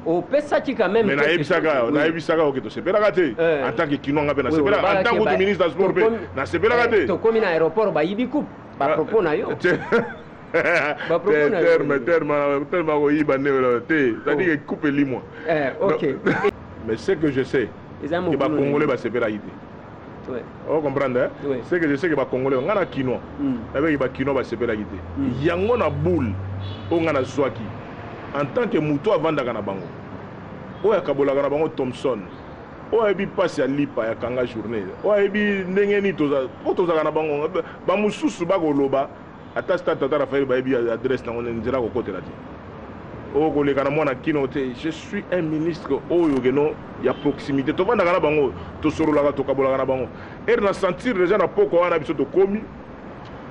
Opesaki quand même. Mais nayebisaka, nayebisaka oke tosepelaka te. En tant que Kinois, nga mpe nasepelaka. En tant que ministre ya sport mpe nasepelaka te. Tokomi na aéroport, bayibi coupe, bapropos na yo. Terme, terme, terme akoyiba nde te, c'est-à-dire que coupe elimwa. Ok. Mais ce que je sais, ke Bacongolais basepelaki te. Ocomprendre, hein? Ce que je sais, ke Bacongolais, nga na Kinois, nabeki Bakinois basepelaki te. Yango na boule oyo nga nazwaki en tant que moto avandaka na bango, oyo akabolaka na bango Thomson, oyo ayebi mpasi ya lipa ya kanga journée, oyo ayebi ndenge nini po tozalaka na bango. Bamosusu bakoloba ata stade Tata Rafael, bayebi adresse nango, nzela kokotela te, oyo koleka na mwana Kino te. Je suis un ministre oyo keno ya proximité. Tovandaka na bango, tosololaka, tokabolaka na bango. Ere na sentir déjà na poko wana biso tokomi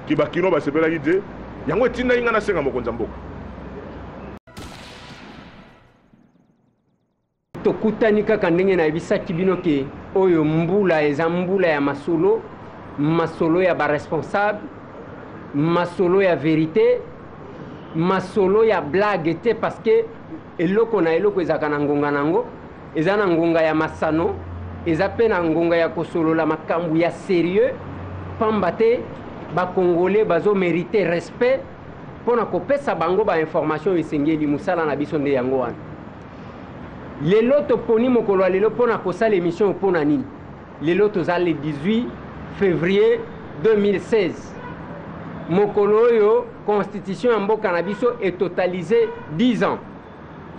ki Bakino basepelaki te. Yango etindaki ngai nasenga mokonzi ya mboka. Tokutani kaka ndenge nayebisaki bino ke oyo mbula eza mbula ya masolo, masolo ya baresponsable, masolo ya vérité, masolo ya blague te, parce que eloko na eloko ezalaka na ngonga nango. Eza na ngonga ya masano, eza mpe na ngonga ya kosolola makambo ya sérieux, pamba te Bakongolais bazomérite respect mpo na kopesa bango bainformation oyo esengeli. Mosala na biso nde yango wana. Lelo toponi mokolo ya lelo mpo na kosala émission. Mpo na nini? Lelo toza le 18 février 2016, mokolo oyo constitution ya mboka na biso etotalise 10 ans.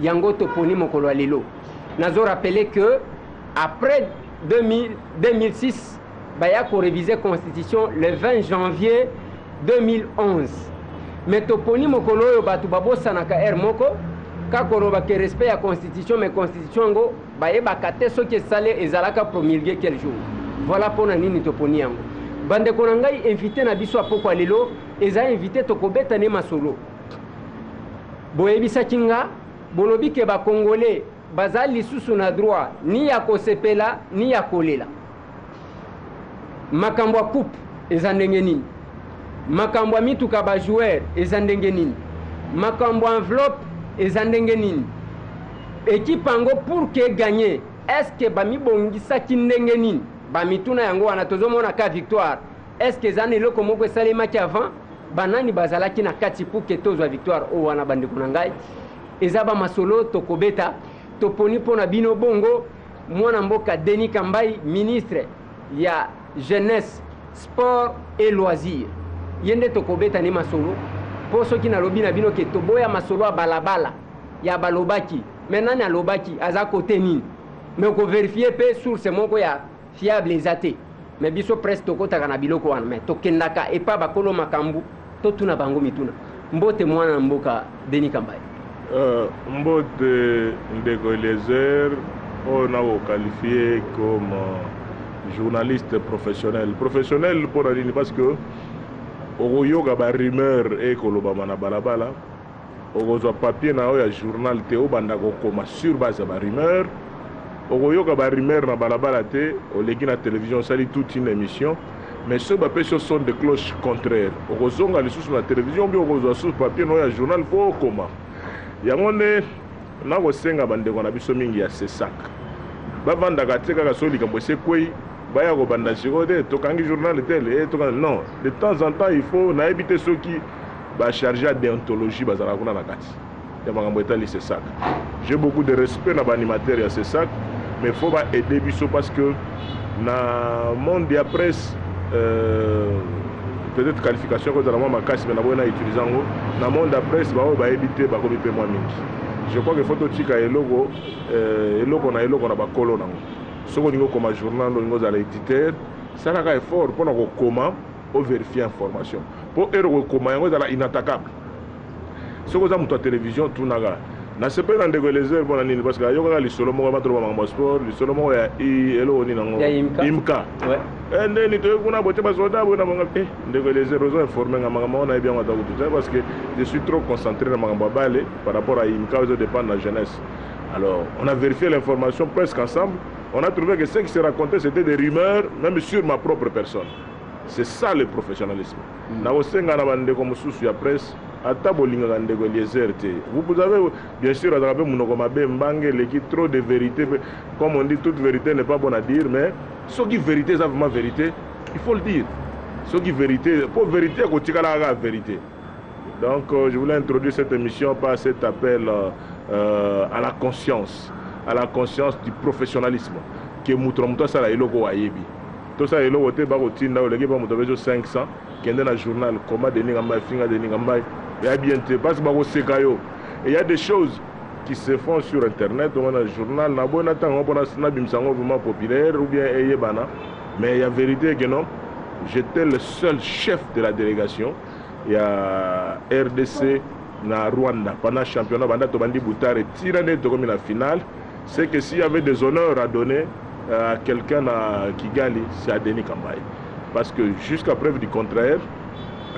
Yango toponi mokolo ya lelo. Nazorappeler que après 2000, 2006, baya koréviser constitution le 20 janvier 2011. Mais toponi mokolo oyo, bato babosanaka heure moko kaka koloba ke respect ya constitution, mais constitution yango bayebaka te soki esale ezalaka promulgué quel jour. Voilà mpona nini toponi yango. Bandeko na ngai, invité na biso ya pokwa lelo eza invité tokobeta ne masolo. Boyebisaki nga, bolobi ke Bakongolais baza lisusu na droit ni ya kosepela ni ya kolela. Makambo ya coupe eza ndenge nini? Makambo ya mituka bajoueur eza ndenge nini? Makambo ya enveloppe eza ndenge nini? Ekipe yango pour ke gagner, est ce que bamibongisaki ndenge nini? Bamituna yango wana. Tozomona ka victoire, est ce que eza na eloko moko esalemaki avant? Banani bazalaki na kati pour ke tozwa victoire oyo wana? Bandeko na ngai, eza bamasolo tokobeta. Toponi mpo na bino bongo mwana mboka Denis Kambai, ministre ya Jeunesse, Sport et Loisir. Ye nde tokobeta ne masolo, mpo soki nalobi na bino ke toboya masolo ya balabala ya balobaki, me nani alobaki, aza kote nini, me okovérifier mpe source moko ya fiable eza te. Me biso presse tokɔtaka na biloko wana, me tokendaka epa bakolo makambo, totuna bango mituna. Mbote, mwana na mboka Denis Kambai. Mbote, ndeko Eliezer. Oyo nakoqualifier comme journaliste professionnel. Professionnel mpona nini? Parce que okoyoka barumeur ekolobama na balabala, okozwa papier na oyo ya journal te, obanda kokoma sur base ya barumeur. Okoyoka barumeur na balabala te, oleki na télévision, osali toute une émission, mais soki bapesi yo son de cloche contraire, okozonga lisusu na télévision mpe okozwa susu papier na oyo ya journal mpo okoma yango. Nde nakosenga bandeko na biso mingi ya CSAC bavandaka te kaka soki likambo esi ekwei, baya kobanda sikoyo te, tokangi journal tel e tokangi. Non, de temps en temps il faut, nayebi te soki bachargé ya déontologie bazalaka kuna na kati ya makambo etali CSAC. J'ai beaucoup de respect na baanimateur ya CSAC, mais faut baaider biso, parce que na monde ya presse, peut-être qualification ekozala mwa makasi, mais naboyi na utiliser yango. Na monde ya presse, baoyo bayebi te bakomi mpe mwa mingi. Je crois que faut totika eloko, eloko na eloko na bakolo nango. Soki olingi okoma journal, olingi ozala éditeur, salaka effort mpona kokoma, ovérifie information, mpo ere kokoma yango ezala inattaquable. Soki oza moto ya télévision, tunaka. Nasepeli na ndeko Elezer. Mpona nini? Parce que ayokaka lisolo moko, batoloba makambo ya sport, lisolo moko ya eloko nini yango. Ya Imka. Imka. Ndeni toyei kuna bote basoda boye na bango. Ndeko Elezer, ozo informe nga makambo wana, nayebi yango ata kutu te, parce que je suis trop concentré na makambo ya bale par rapport à Imka ozo dépendre na jeunesse. Alors on a vérifié l'information presque ensemble, on a trouvé que ce qui se racontait, c'était des rumeurs, même sur ma propre personne. C'est ça le professionnalisme. Nakosenga na bandeko mosusu ya presse. Ata bolingaka ndeko Eliezer te, vous avez bien sûr, azalaka mpe monoko mabe, mbange eleki, trop de vérité. Comme on dit, toute vérité n'est pas bonne à dire, mais soki vérité eza vraiment vérité, il faut le dire. Soki vérité, po vérité ekotikala kaka vérité. Donc je voulais introduire cette émission par cet appel à la conscience, à la conscience du professionnalisme, ke moto na moto asala eloko oyo ayebi. Tosala eloko te bakotinda, oleki ba moto apeso 500, kende na journal, koma Denis Kambayi, finga Denis Kambayi. Ya bien te, parce bakoseka yo. Et il y a des choses qui se font sur internet, omona journal na boye, na ntango mpona nabimisa yango vraiment populaire ou bien eyebana. Mais ya vérité que non, j'étais le seul chef de la délégation ya RDC na Rwanda pendant championnat, banda tobandi Butare tina nde tokomi na finale. C'est que s'il y avait des honneurs à donner à quelqu'un à Kigali, c'est à Denis Kambayi, parce que jusqu'à preuve du contraire,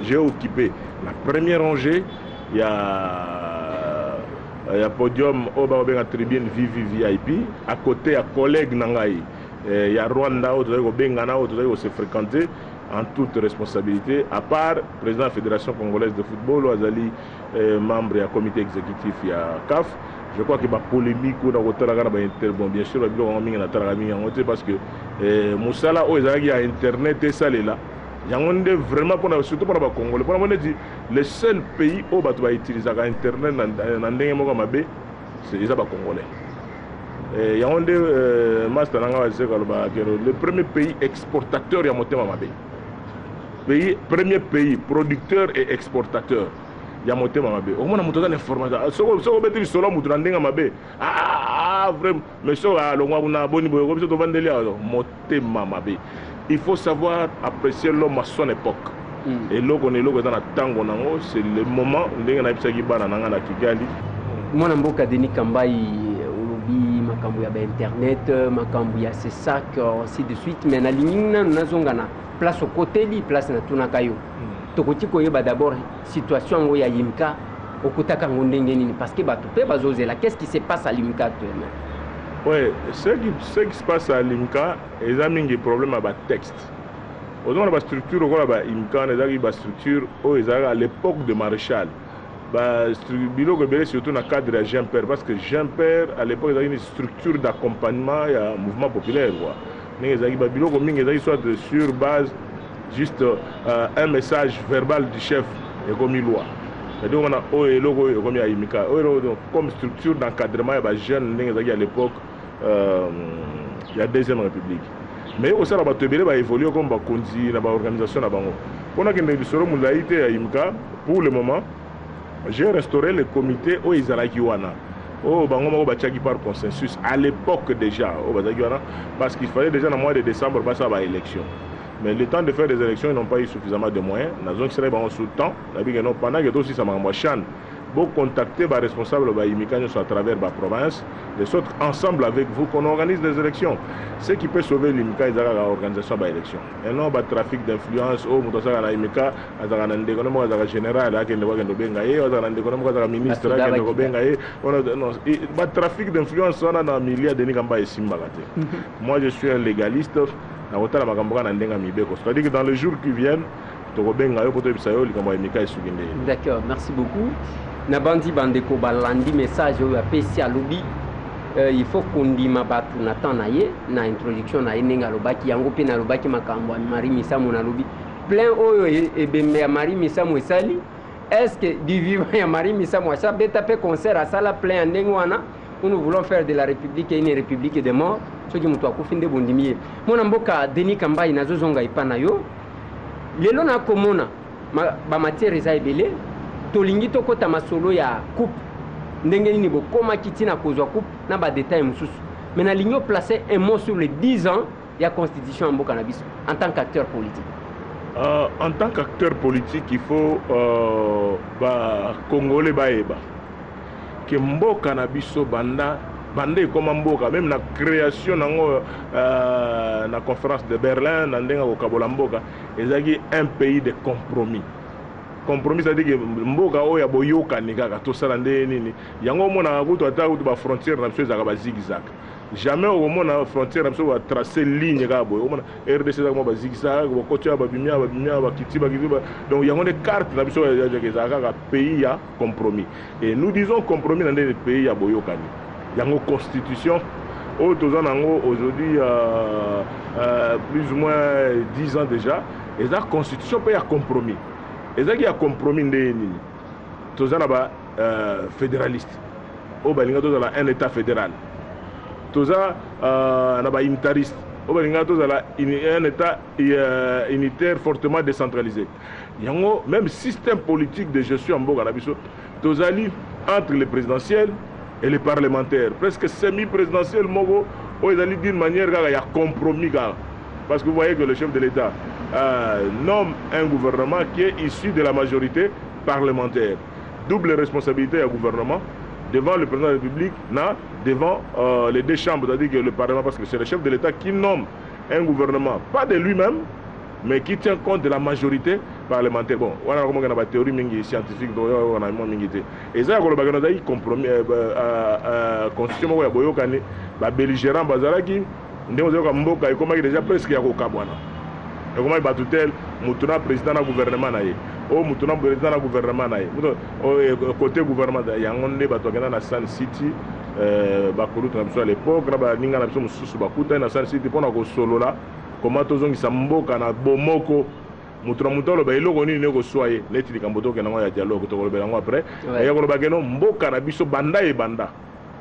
j'ai occupé la première rangée. Il y a podium oyo bakobenga tribune VVVIP, à côté ya collègue na ngai ya Rwanda oyo tozali kobengana, oyo tozali kose fréquenter en toute responsabilité, à part président de la Fédération congolaise de football oyo azali membre ya comité exécutif ya CAF. Je crois que bapolémique oyo nakotalaka na bainter, bon, bien sûr, babiloko yango mingi natalaka mingi yango te, parce que mosala oyo ezalaki ya internet esalela yango nde vraiment mpona, surtout mpona Bacongolais, mpona mo neti le seul pays oyo bato bautilisaka internet na ndenge moko ya mabe eza Bacongolais. Yango nde master na nga bazeka alobaka ke le premier pays exportateur ya motema mabe, pays, premier pays producteur et exportateur ya motema mabe. Okomona moto aza na information, soki obeti lisolo ya moto na ndenge mabe, ah, vraiment, mais soki alongwa kuna, boni boye, biso tovandeli awa, motema mabe. Il faut savoir apprécier l'homme à son époque. Eloko na eloko eza na ntango nango, c'est le moment ndenge nayebisaki bana na nga na Kigali. Mwana mboka Denis Kambayi, olobi makambo ya bainternet, makambo ya CSAC, ainsi de suite, mais nalingi nanu nazonga na place okoteli, place natunaka yo. Tokoki koyeba d'abord situation yango ya YIMCA, okutaka yango ndenge nini? Parce que bato mpe bazozela, qu'est ce qui se passe à l'YMCA actuellement? Ouais, ce qui se passe à l'YMCA eza mingi problème ya batexte. Ozomona bastructure lokola baYIMCA wana, ezalaki bastructure oyo ezalaki à l'époque de Maréchal, biloko ebele, surtout na cadre ya GMPR, parce que GMPR à l'époque ezalaki une structure d'accompagnement ya mouvement populaire, quoi. Ndenge ezalaki, babiloko mingi ezalaki soit sur base juste un message verbal du chef ekomi loi. C'est-à-dire omona oyo eloko oyo ekomi ya YIMCA, oyo eloko comme structure d'encadrement ya bajeune, ndenge ezalaki à l'époque ya Deuxième République. Mais ekosala bato ebele baévolue comme bakonzi na baorganisation na bango. Mpona kende lisolo molai te ya YIMCA, pour le moment j'ai restauré le comité oyo ezalaki wana, oyo bango moko batiaki par consensus à l'époque déjà, oyo bazalaki wana, parce qu'il fallait déjà na mois de décembre basala baélection. Mais le temps de faire des élections, ils n'ont pas eu suffisamment de moyens. Nazongiselaki bango sous temps, nabiki non, pendant que tosisa makambo ya CHAN, bocontacter baresponsable baYIMCA nyonso à travers baprovince, de sorte ensemble avec vous qu'on organise des élections. Ce qui peut sauver l'YIMCA eza kaka organisation ya baélection et non batrafic d'influence oyo moto asalaka na YIMCA, azalaka na ndeko na moko azalaka général, akende kokende kobenga ye, azalaka na ndeko na moko azalaka ministre, akende kobenga ye. Batrafic d'influence wana na milia Denis Kambayi esimbaka te. Moi, je suis un légaliste, nakotala makambo kaka na ndenge ya mibeko, c'est-à-dire que dans les jours qui viennent, tokobenga yo mpo toyebisa yo likambo ya YIMCA esuki ndenge. D'accord, merci beaucoup. Nabandi bandeko balandi message oyo apesi. Alobi il faut kondima bato na temps na ye, na introduction na ye ndenge alobaki yango. Mpe nalobaki makambo ya Marie Misamu, nalobi plein oyo ebembe ya Marie Misamu esali. Est ce que du vivant ya Marie Misamu asa beta mpe concert, asala plein ya ndenge wana? Nous voulons faire de la république une république de mort. Soki moto akufi nde bondimi ye. Mwana mboka Denis Kambayi, nazozonga epa na yo. Lelo nakomona bamatière eza ebele. Tolingi tokɔta masolo ya coupe, ndenge nini bokomaki ntina kozwa coupe na badetail mosusu, mais nalingi oplace un mot sur les 10 ans ya constitution ya mboka na biso en tant qu'acteur politique. En tant qu'acteur politique, il faut bacongolais bayeba ke mboka na biso, banda banda ekoma mboka, même na création nango na Conférence de Berlin, na ndenge ya kokabola mboka, ezalaki un pays de compromis. Compromis, c'est-à-dire que mboka oyo ya boyokani kaka tosala ndenge nini. Yango omonaka kutu, ata kutu bafrontière na biso ezalaka bazigzag. Jamais okomona frontière na biso batrace ligne kaka boye. Okomona RDC ezaka mwa bazikisa, bakoti awa, babimi awa, babimi awa, bakiti, bakiti. Donc yango nde carte na biso ezalaka kaka pays ya compromis. Et nous disons compromis na ndenge pays ya boyokani. Yango constitution oyo toza nango aujourd'hui, plus ou moins 10 ans déjà, eza constitution mpe ya compromis. Ezalaki ya compromis ndenge nini? Toza na ba fédéraliste oyo balinga tozala un état fédéral, toza na baunitariste oyo balingaka tozala un état unitaire fortement décentralisé. Yango même système politique de gestion ya mboka na biso, tozali entre le présidentiel et le parlementaire, presque semi présidentiel moko oyo ezali d'une manière kaka ya compromis kaka, parce que vous voyez que le chef de l'État nomme un gouvernement qui est issu de la majorité parlementaire. Double responsabilité ya gouvernement devant le président de la République na devant les deux chambres, c'est-à-dire que le Parlement, parce que c'est le chef de l'État qui nomme un gouvernement, pas de lui-même, mais qui tient compte de la majorité parlementaire. Bon, wana nakomaka na bathéorie mingi scientifique, donc wana mwa mingi te. Eza ya kolobaka nazalaki compromis, constitution moko ya boyokani. Babelligérant bazalaki ndenge ozoyoka mboka ekomaki déjà presque ya kokabwana, ekomaki bato tel motu na président na gouvernement na ye, oyo motu na président na gouvernement na ye, côté gouvernement. Yango nde bato bakenda na Sun City, bakolutu na biso ya l'époque na baninga na biso mosusu bakutani na Sun City mpona kosolola koma tozongisa mboka na bomoko. Moto na moto aloba eloko nini ekoswa ye, neti likambo tokenda yango ya dialogue, tokolobela yango après. Ya koloba keno mboka na biso banda ebanda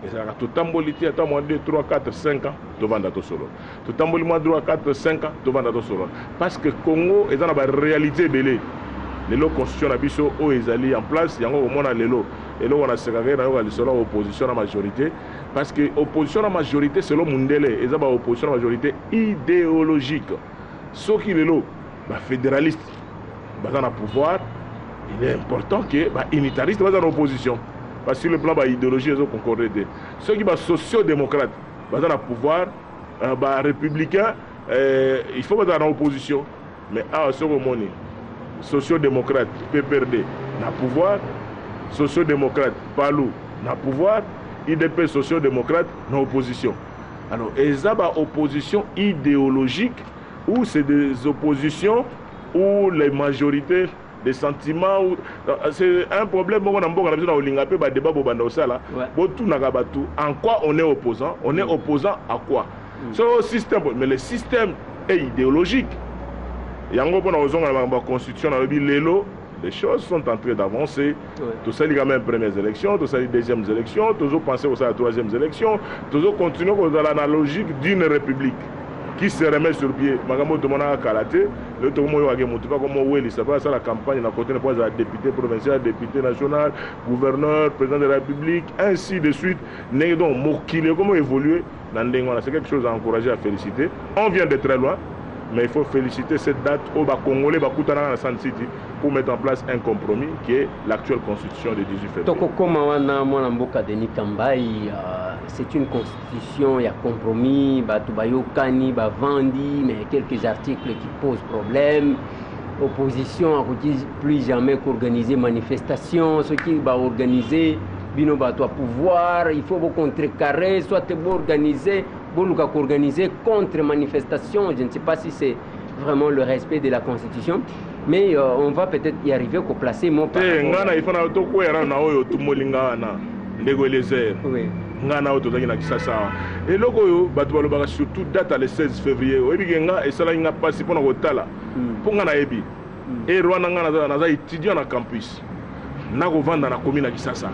ezalaka totamboli te, ata mwa 2, 3, 4, 5 ans tovanda tosolola, totamboli mwa 3, 4, 5 ans tovanda tosolola, parce que Congo eza na baréalité ebele. Lelo constitution na biso oyo ezali en place, yango komona lelo eloko nasekaka ye, nayoka lisolo ya opposition na majorité, parce que opposition na majorité selon mundele eza baopposition na majorité idéologique. Soki lelo bafédéraliste baza na pouvoir, il est important que baunitariste baza na opposition, parce que sur le plan baidéologie ezoconcorde te. Soki basociodémocrate baza na pouvoir, barépublicain il faut bazala na opposition. Mais awa soki omoni sociodémocrate PPRD na pouvoir, sociodémocrate PALU na pouvoir, UDP sociodémocrate na opposition, alors eza baopposition idéologique ou c'est des oppositions où les majorités des sentiments ou c'est un problème moko na mboka na biso na kolinga mpe badébat bobanda kosala. Botunaka bato en quoi on est opposant, on est opposant à quoi? So système, mais le système est idéologique. Yango mpona kozonga na makambo ya constitution, nalobi lelo les choses sont en train d'avancer. Tosali quand même premières élections, tosali deuxième élection, tozopense kosala troisième élection, tozocontinue kozala na logique d'une république qui se remet sur pied. Makambo oyo tomonaka kala te, lelo tokomoyokake motu mpe akomowelisa mpe asala campagne na kote mpo azala député provincial, député national, gouverneur, président de la République, ainsi de suite. Ndenge donc mokili ekomo évoluer na ndenge wana, c'est quelque chose à encourager, à féliciter. On vient de très loin, mais il faut féliciter cette date oyo bacongolais bakutanaka na Sun City pour mettre en place un compromis qui est l'actuelle constitution de 18 février. Tokokoma wana, mwana mboka Denis Kambai. C'est une constitution ya compromis, bato bayokani, bavandi, mais quelques articles qui posent problème. Opposition akoki plus jamais koorganiser manifestation. Soki baorganiser, bino bato ya pouvoir il faut bocontrecarrer, soit boorganiser, boluka koorganiser contre manifestation. Je ne sais pas si c'est vraiment le respect de la constitution, mais on va peut-être y arriver koplacer mo. Te, ngai na ifo na tokwea nano na oyo otumoli wana, ndeko Elezer. Ngai na oyo tozalaki na Kisasa awa, eloko oyo bato balobaka surtout date ya le 16 février, oyebi ke nga esalaki nga mpasi mpona kotala, mpo nga nayebi ere wana nga naza étudiant na campus, nakovanda nakomi na Kisasa.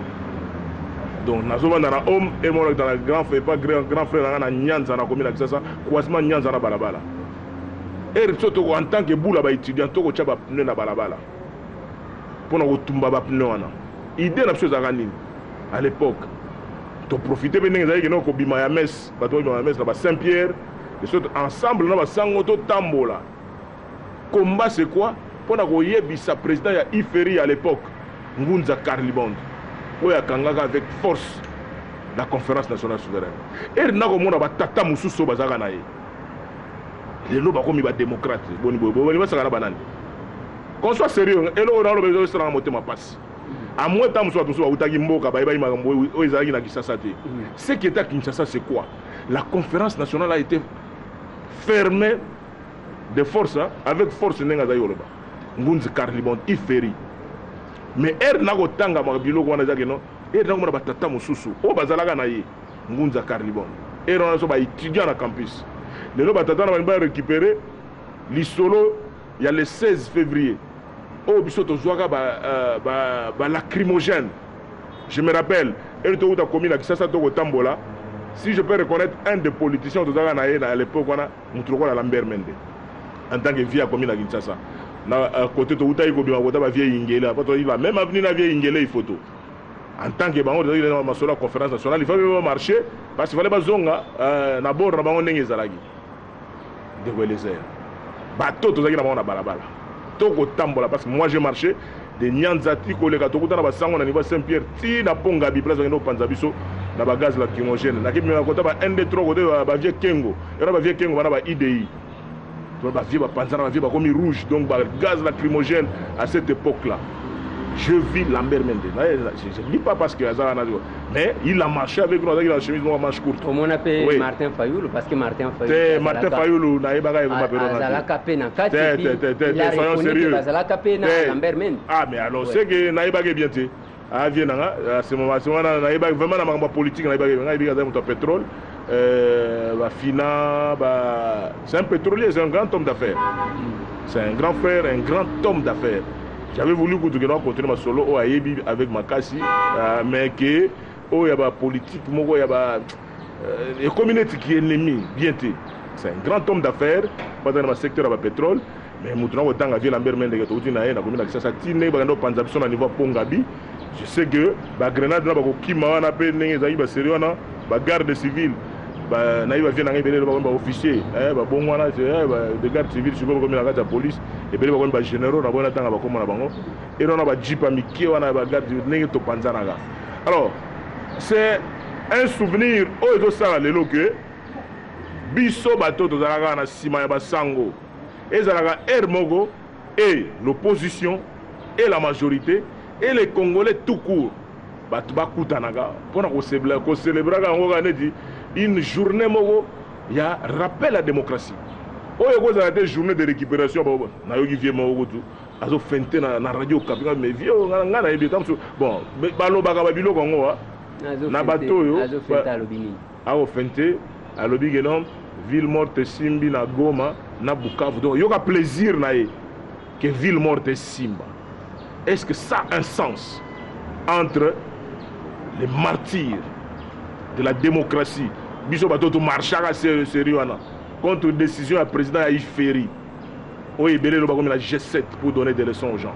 Donc nazovanda na home emonakita na grand frère, pas grand frère na nga na Nyanza. Nakomi na Kisasa, croisement Nyanza na balabala ere biso toko en tant que bula baétudiant tokotya bapneu na balabala mpona kotumba bapneu wana. Idée na biso ezalaka nini à l'époque? Toprofite mpe ndenge ezalaki kende kobima ya messe, bato babima ya messe na ba Saint Pierre, biso ensemble na basango totambola. Combat, c'est quoi? Mpona koyebisa président ya IFERI à l'époque, Ngunza Karl-i-Bond, oyo akangaka avec force la Conférence nationale souveraine. Ere nakomona batata mosusu oyo bazalaka na ye, lelo bakomi badémocrate. Boni boye, boni basaka na banani? Qu'on soit sérieux, eloko naloba ezosalanga motema mpasi. À moins ntango mosusu bato mosusu bautaki mboka, bayebaki makambo oyo ezalaki na Kinshasa te. Ce qui était à Kinshasa, c'est quoi? La conférence nationale a été fermée de force, hein, avec force, ndenge azali koloba Ngunzi Karl-i-Bond Iferi. Mais ere nakotanga biloko wana ezaki no ere nakomona batata mosusu oyo bazalaka na ye Ngunza Karl-i-Bond, ere wana so baétudiant na campus. Lelo batata na balingi barécupérer lisolo ya le 16 février oyo biso tozwaka balacrymogène. Je me rappelle, ere touta komi na Kisasa, tokotambola, si je peux reconnaître un des politiciens tozalaka na ye na l'époque wana, motu lokola Lambert Mende, en tant que vieux akomi na Kinshasa na côté toutaki kobima kota bavieux Ingele apo toyaki la même avenue na vieux Ingele. Ifoto en tant que bango tozalaki na masolo ya conférence nationale, il fallait bamarcher parce qu'il fallait bazonga na bord na bango ndenge ezalaki. Ndeko Elezer, bato tozalaki na bango na balabala tokotambola, parce que moi j'ai marché de Nyanza ti koleka, tokuta na basango na niveau Saint Pierre ti na Pongabi, place bakende kopanza biso na bagaz lacrymogène. Nakebimela kota ba 1 2 3 kote bavieux Kengo, era bavieux Kengo bana ba IDI, bavieux bapanzana, bavieux bakomi rouge, donc bagaz lacrymogène. À cette époque là, je vis Lambert Mende. Je ne dis pas parce que aza wana, mais il a marché avec nous, azalaki na chemise moko manche courte. Omona mpe? Oui. Martin Fayulu, parce que Martin Fayulu te, Martin Fayulu nayebaka ye vraiment période. Azalaka mpe na kati. Te, te, te, te, soyons sérieux. Bazalaka mpe na Lambert Mende. Ah, mais alors, c'est que nayebaki bien te. Avie nanga à ce moment, à ce moment nayebaki vraiment na makambo ya politique, nayebaki ngai yebiki aza moto ya pétrole, bafina ba, c'est un pétrolier, c'est un grand homme d'affaires, c'est un grand frère, un grand homme d'affaires. J'avais voulu kutu ke na continuer masolo oyo ayebi avec makasi, mais ke oyo ya bapolitique moko ya ba ekomi neti ki ennemi bien te. C'est un grand homme d'affaires, baza na basecteur ya bapétrole, mais motu na kotanga vieux Lambert Mendeke, touti na ye nakomi na Kisasa ti ndenge bakenda kopanza biso na niveau ya Pongabi. Je sais que bagrenade na bakokima wana mpe ndenge ezalaki basérie wana, bagarde civile nayebi bavieux na ngai ebele bakomi baofficier, babongo wana de garde civile, sikoyo bakomi na kati ya police, ebele bakomi bagénéraux na boye, natanga bakoma na bango ere wana bajeep ya mike wana ya bagarde, ndenge topanzanaka. Alors c'est un souvenir oyo ezosala lelo ke biso bato tozalaka na nsima ya basango, ezalaka aire moko, et l'opposition et la majorité et les Congolais tout court, bato bakutanaka mpona kocélébraka yango kaka neti une journée moko ya rappel à démocratie oyo ekozala te journée de récupération. Nayoki vieux moko kutu azofente na radio Okapi. Mais vieux, ngai nayebi ta mosusu, bon, balobaka babiloko yango wa na bato oyo. Akofente, alobi ke non, ville morte esimbi na Goma na Bukavu, donc yoka plaisir na ye ke ville morte esimba. Est-ce que ça a un sens entre les martyrs de la démocratie, biso bato tomarchaka série wana contre décision ya président ya Iferi oyo ebele elo bakomi na G7 pour donner des leçons aux gens?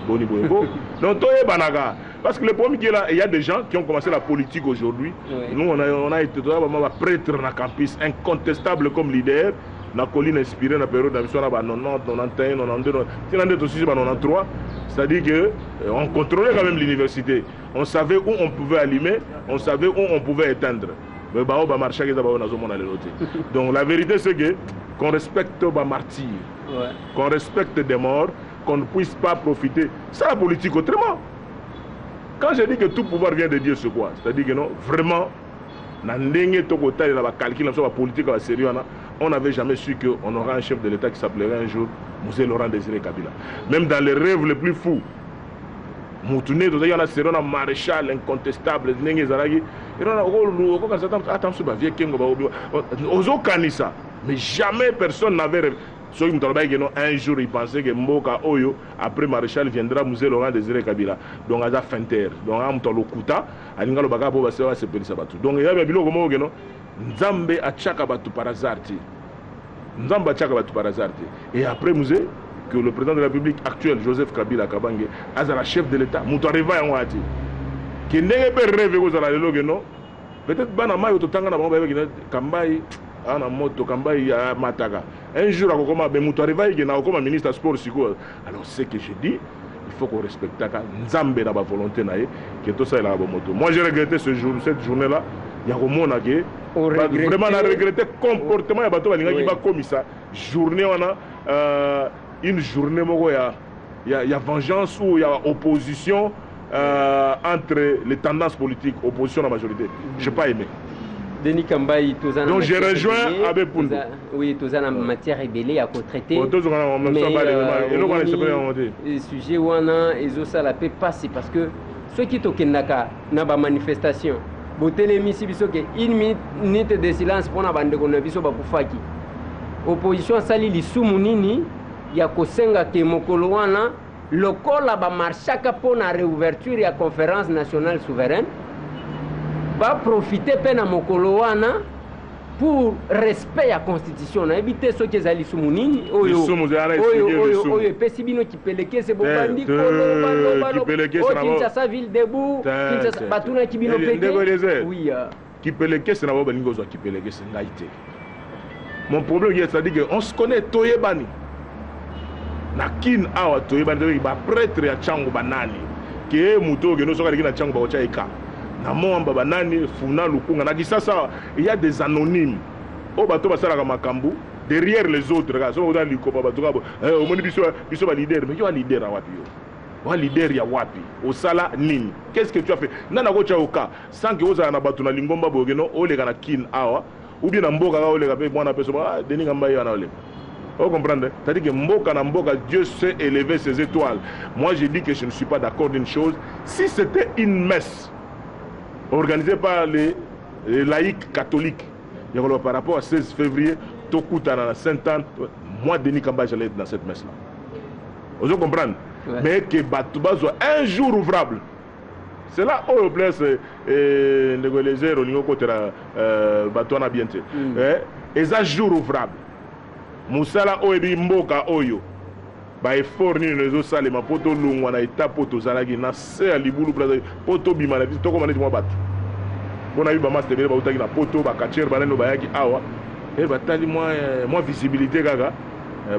Boni boye ko donc toyebanaka, parce que le problème qui est là, il y a des gens qui ont commencé la politique aujourd'hui. Nous, on a été vraiment prêtre na campus, incontestable comme leader na colline inspiré na période na biso na ba 90, 91, 92, tina nde tosisi ba 93. C'est-à-dire que on contrôlait quand même l'université, on savait où on pouvait allumer, on savait où on pouvait éteindre. Mais bao bamarchaki eza bao nazomona lelo te. Donc la vérité, c'est que qu'on respecte bamartyrs, qu'on respecte des morts, qu'on ne puisse pas profiter c'est la politique autrement. Quand je dis que tout pouvoir vient de Dieu, c'est quoi? C'est-à-dire que non, vraiment, na ndenge tokotalela bacalcul na biso bapolitique ya basérie wana, on n'avait jamais su qu'on aura un chef de l'État qui s'appellerait un jour Mzee Laurent Désiré Kabila. Même dans les rêves les plus fous, mutu nde tozalaki wana série wana, maréchal incontestable ndenge ezalaki okokanisa ata mosusu bavieux Kengo ozokanisa, mais jamais personne n'avait rêvé. Soki moto alobaki ke non, un jour il pensait que mboka oyo après maréchal viendra Mzee Laurent Désiré Kabila, donc aza feinter, donc aza moto alokuta, alingi alobaka mpo base basepelisa bato. Donc eza biloko moko ke non, Nzambe atiaka bato par hasard te, Nzambe atiaka bato par hasard te. Et après Mzee, que le président de la République actuelle, Joseph Kabila Kabange, azala chef de l'État, moto arêva yango aya te. Ke ndenge mpe rêve ekozala lelo ke non, peut-être bana mai oyo totanga na bango bayebaki Kambai awa na moto, Kambai amataka un jour akokoma, mais moto arêva eke na akokoma ministre ya sport sikoyo. Alors ce que je dis, il faut qu'on respectaka Nzambe na bavolonté na ye, ke tosalelaka bomoto. Moi, j'ai regretté ce jour, cette journée là ya komona ke vraiment na regretté comportement ya bato balingaki bakomisa journée wana une journée moko ya ya vengeance ou ya opposition entre les tendances politiques, opposition na majorité. J'ai pas aimé. Denis Kambayi, toza na Donc j'ai matière rejoint ebele, Abbé Pundu. Oui, toza na matière ebele ya kotraiter. Bon, tozonga na même Mais, ça, eloko wana esepeli yango te. Sujet wana ezosala mpe pasi, parce que soki tokendaka na bamanifestation, botelemisi biso ke une minute de silence mpona bandeko na biso bakufaki. Opposition asali lisumu nini ya kosenga ke mokolo wana, lokola bamarchaka mpona réouverture ya Conférence nationale souveraine, baprofite mpe na mokolo wana pour respect ya constitution? Nayebi te soki ezali lisumu nini oyo Lisumu ezala na oyo expliquer oyo lisumu. Oyo epesi bino kipelekese, bobandi Te, koloba kipelekese o na Kinshasa ville debout. Te, Kinshasa te, batunaki bino te. mpe Ndeko te. Eliezer. Oui. Kipelekese na bango, balingi kozwa kipelekese, ngai te. Mon problème, c'est-à-dire que on se connaît, toyebani na Kine awa, toyebani, toyebi baprêtre ya Ntango banani, ke moto okende, soki aleki na Ntango, bakotya eka na Mwamba, banani funa Lukunga na Kisasa awa. Il y a des anonymes oyo bato basalaka makambo derrière les autres kaka. Soki oza likopa bato kaka, omoni biso, biso baleader. Mais yo wa leader ya wapi? Yo wa leader ya wapi? Osala nini? Qu'est-ce que tu as fait? Nani akotya yo ka sans ke ozala na bato na lingomba boye? Okende oleka na Kine awa ou bien na mboka kaka, oleka mpe mwana mpe so, ah, Denis Kambayi wana oleka. Vous comprenez? C'est-à-dire que mboka na mboka, Dieu sait élever ses étoiles. Moi, j'ai dit que je ne suis pas d'accord d'une chose. Si c'était une messe organisée par les laïcs catholiques, il y a par rapport à 16 février, tokutana na Sainte-Anne, moi, Denis Kambayi, j'allais être dans cette messe-là. Vous comprenez? Ouais. Mais que bato bazwa un jour ouvrable. C'est là oyo place ndeko Eliezer olingi okotela bato wana bien te. Eza jour ouvrable, mosala oyo ebi mboka oyo, baeffort nini ezosalema mpo tolongwa na étape oyo tozalaki na se ya libulu, place mpo tobima na biso, tokóma neti mwa bato. Mpo na yebi bamaster ebele bautaki na Poto, bacatcheurs banani oyo bayaki awa, e batali mwa visibilité kaka,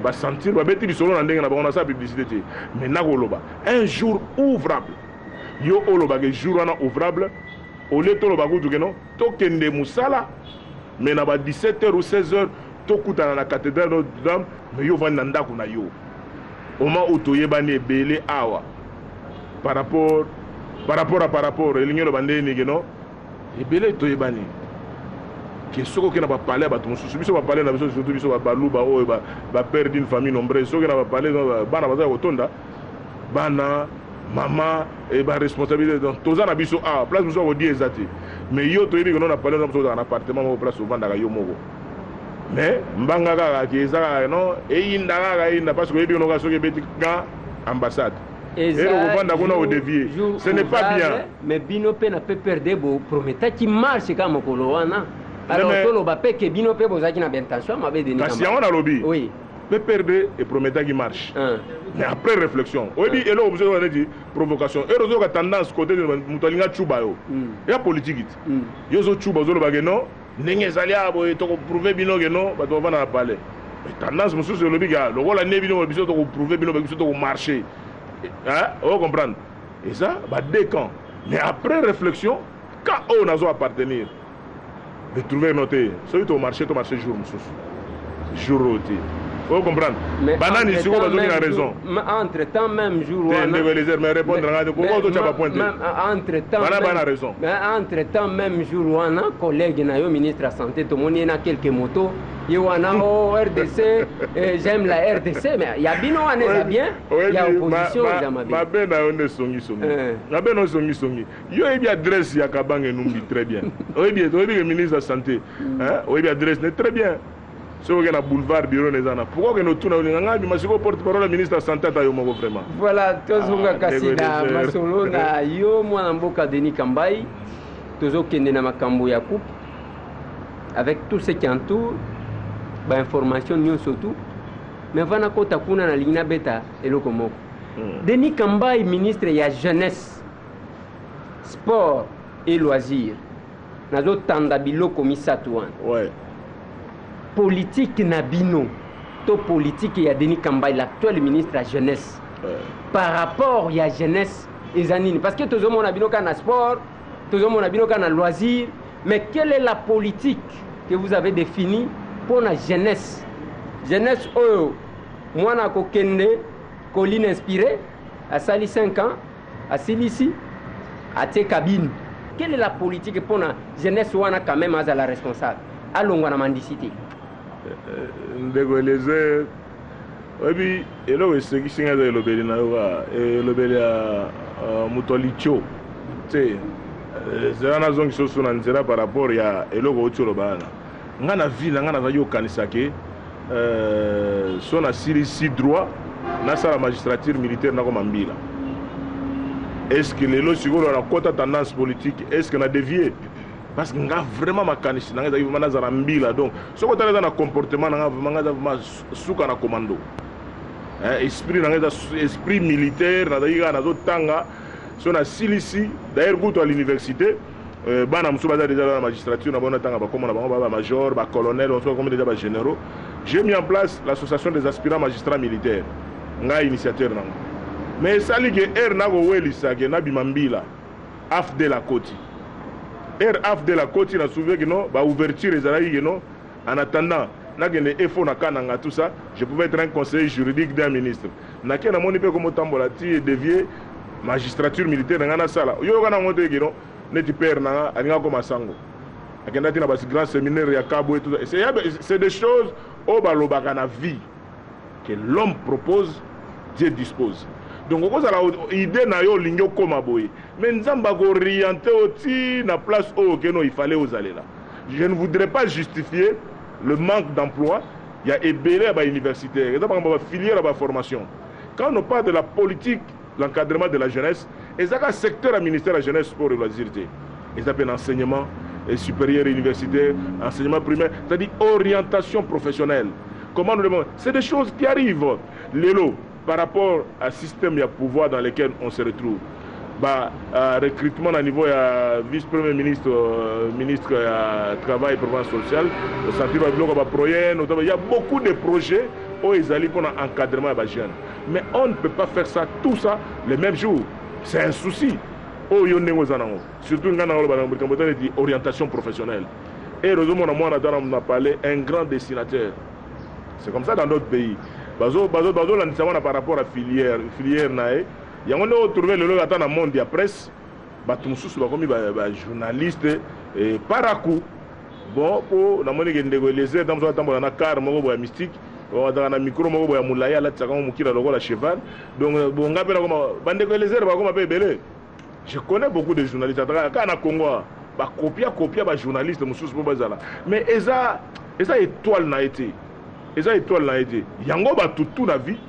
basentir babeti lisolo na ndenge na bango. Nasala publicité te, mais nakoloba un jour ouvrable. Yo olobaka jour wana ouvrable, olie toloba kutu keno tokende mosala, mais na ba 17 heures ou 16 heures tokutana na cathédrale Notre-Dame. Mais yo ovandi na ndako na yo oma oyo toyebani ebele awa par rapport à par rapport elingi oloba ndenge keno ebele toyebani ke soki okei na bapalais ya bato mosusu, biso bapalais na biso, surtout biso baluba oyo bapère d'une famille nombreuse, soki na bapalais, bana baza ya kotonda, bana, mama e baresponsabilité. Donc toza na biso awa, place mosusu akodie eza te. Mais yo toyebi keno na palais na biso, ozala na appartement moko, place ovandaka yo moko, mais mbanga kaka ke eza kaka non, eyinda kaka, eyinda, parce que oyebi keno kaka soki ebeti ga ambassade elo kovanda kuna, odévier, ce n'est pas bien. Mais bino mpe na PPRD boprometaki marche kaka mokolo wana. Alors toloba mpe ke bino mpe bozalaki na baintention mabe, Denis? Kasi yango nalobi. PPRD eprometaki marche, mais après réflexion, oyebi eloko mosusu eza neti provocation. Ero ozoyoka tendance côté moto alingi acuba yo, ya politike te. Yo ozocuba, ozoloba ke non, ndenge ezali awa boye, tokoprouver bino ke non, bato bavanda na palais. Mais tendance mosusu elobi ke lokola nde bino, biso tokoprouver bino, biso tokomarche. Ocomprendre? Eza ba deux camps. Mais après réflexion, quand oyo nazo appartenir de trouver no te, soki tomarche, tomarche jour mosusu, jour oyo te. Ocomprendre? Banani sikoyo bazongi na raison? Entre temps, même jour wana, ndeko Eliezer, mais répondre nga te. Pourquoi ozotya bapoint te? Entre temps, bana bana raison. Entre temps, même jour wana, collègue na yo, ministre ya santé, tomoni ye na quelques moto, ye wana o RDC, j'aime la RDC. Mais ya bino wana eza bien, ya opposition eza mabe. Mabe na yo nde songisongi, mabe na yo songisongi. Yo oyebi adresse ya Kabanga Numbi très bien. Oyebi, oyebi ke ministre ya santé, oyebi adresse ne très bien. Soki okende na boulevard, bureau na eza na. Pourquoi okende otuna olinga ngai bima sikoyo porte parole ya ministre ya santé? Ata yo moko vraiment. Voilà, tozonga kasi na masolo na yo, mwana mboka Denis Kambayi. Tozokende na makambo ya coupe avec tout ce qui entoure, bainformation nyonso tu. Mais avant nakota kuna, nalingi nabeta eloko moko. Denis Kambayi, ministre ya jeunesse, sport et loisir, nazotanda biloko misato wana. Politique na bino to politique ya Denis Kambayi, l'actuel ministre ya jeunesse, par rapport ya jeunesse eza nini? Parce que tozomona bino kaka na sport, tozomona bino kaka na loisir, mais quelle est la politique que vous avez définie pour la jeunesse? Jeunesse oyo mwana akokende Colline inspiré, asali 5 ans, asilisi, atie cabine. Quelle est la politique mpona jeunesse wana? Quand même azala responsable, alongwa na mendicité. Ndeko Eliezer, oyebi eloko esekisi ngai eza elobeli na yo kaka, elobeli ya moto alitio te. Zela, nazongisa oso na nzela par rapport ya eloko outi oloba wana. Ngai na vie na ngai nazalaki kokanisa ke so nasilisi droit, nasala magistrature militaire, nakoma mbila. Est ce que lelo sikoyo nakota tendance politique, est ce que na dévier? Parce que nga vraiment makanisi na ngai ezalaki vraiment nazala mbila. Donc soki otala, eza na comportement na nga vraiment, nga eza vraiment suka na commando. Esprit na ngai eza esprit militaire. Nazalaki kaka nazotanga, so nasilisi, d'ailleurs kutu à l'université, bana mosusu baza déjà na magistrature na bango, natanga bakoma na bango ba bamajor, bacolonel, mosusu bakomi déjà bagénéraux. J'ai mis en place l'Association des aspirants magistrats militaires, ngai initiateur nango. Mais esali ke ere nakowelisa ke nabima mbila, AFDL akoti. Ere AFDL akoti, na souviens ke no baouverture ezalaki ke no, en attendant nakende efo na Kananga, tout ça, je pouvais être un conseiller juridique d'un ministre. Nake namoni mpe komotambola ti dévier magistrature militaire na ngai nasala. Yoyoka nango te kino neti père na nga alinga koma sango, akenda ti na basi grand séminaire ya Kabwe, tout ça. C'est des choses oyo balobaka na vie que l'homme propose, Dieu dispose. Donc okozala idée na yo, olingi okóma boye, mais Nzambe akooriente yo ti na place oyo okende il fallait ozalela. Je ne voudrais pas justifier le manque d'emploi ya ebele ya bauniversitaire. Eza makambo ya bafilière ya baformation. Quand on parle de la politique, l'encadrement de la jeunesse, ezaka secteur ya ministère ya Jeunesse, Sport et Loisir te. Eza mpe na enseignement supérieur universitaire, enseignement primaire, c'est-à-dire orientation professionnelle. Comment nous demandons, c'est des choses qui arrivent lelo par rapport à système ya pouvoir dans lequel on se retrouve. Ba recrutement na niveau ya vice premier ministre, ministre ya Travail et Prévoyance sociale, osanti babiloko baprojet. Il y a beaucoup de projets oyo ezali mpona encadrement ya bajeune, mais on ne peut pas faire ça, tout ça, le même jour. C'est un souci oyo ndenge oza nango. Surtout ngai nango loba na likambo eza neti orientation professionnelle. Et ozomona mwana ata na palais, un grand dessinateur. C'est comme ça dans d'autres pays, bazolandisa mwana par rapport à filière na ye. Yango nde otrouve lelo ata na monde ya presse, bato mosusu bakomi bajournaliste paraku. Bon, mpo namoni ke ndeko Eliezer ta mosusu atambola na car moko boya mystique, azalaka na micro moko boya molai, alatisaka ngo mokila lokola cheval. Donc bon, nga mpe nakoma bandeko Eliezer bakoma mpe ebele. Je connais beaucoup de journalistes ataka kaka na Congo, bakopia kopia bajournaliste mosusu mpo bazala, mais eza étoile na ye te, eza étoile na ye te. Yango bato tu na vie,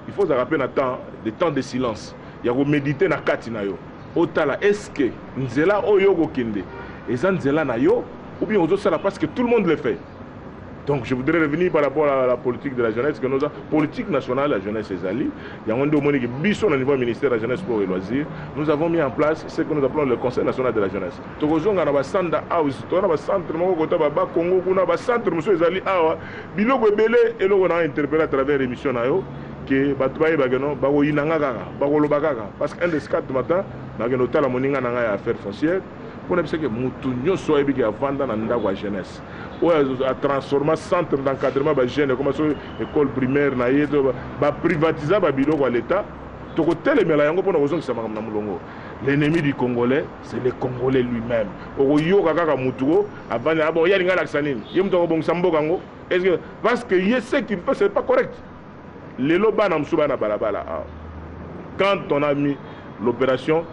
il faut ozalaka mpe na temps de temps de silence ya komédite na kati na yo, otala est ce que nzela oyo okokende eza nzela na yo ou bien ozosala parce que tout le monde le fait. Donc je voudrais revenir par rapport à la politique de la jeunesse que nous avons, politique nationale la jeunesse ezali. Yango nde omoni ke biso na niveau ya ministère de la Jeunesse, Sport et Loisirs, nous avons mis en place ce que nous appelons le Conseil national de la jeunesse. Tokozonga na basanda house, toza na bacentre moko kota babakongo kuna, bacentre mosusu ezali awa, biloko ebele. Eloko na interpellé à travers émission na yo ke bato bayebake no bakoyinanga kaka, bakoloba kaka, parce que un des quatre matin nakende otala moninga na ngai ya affaire foncière mpona biseke motu nyonso ayebi ke avanda na ndako ya jeunesse oyo atransforma centre d'encadrement bajeune, ekoma soki école primaire na ye to baprivatiza babiloko ya l'État. Tokotelemela yango mpona kozongisa makambo na molongo. L'ennemi du Congolais, c'est le Congolais lui-même. Okoyoka kaka mutu ko avandi abo ye alingi alakisa nini, ye moto akobongisa mboka yango. Est ce que parce que ye, ce qu'il fait, c'est pas correct? Lelo bana mosusu bana balabala awa, quand on a mis l'opération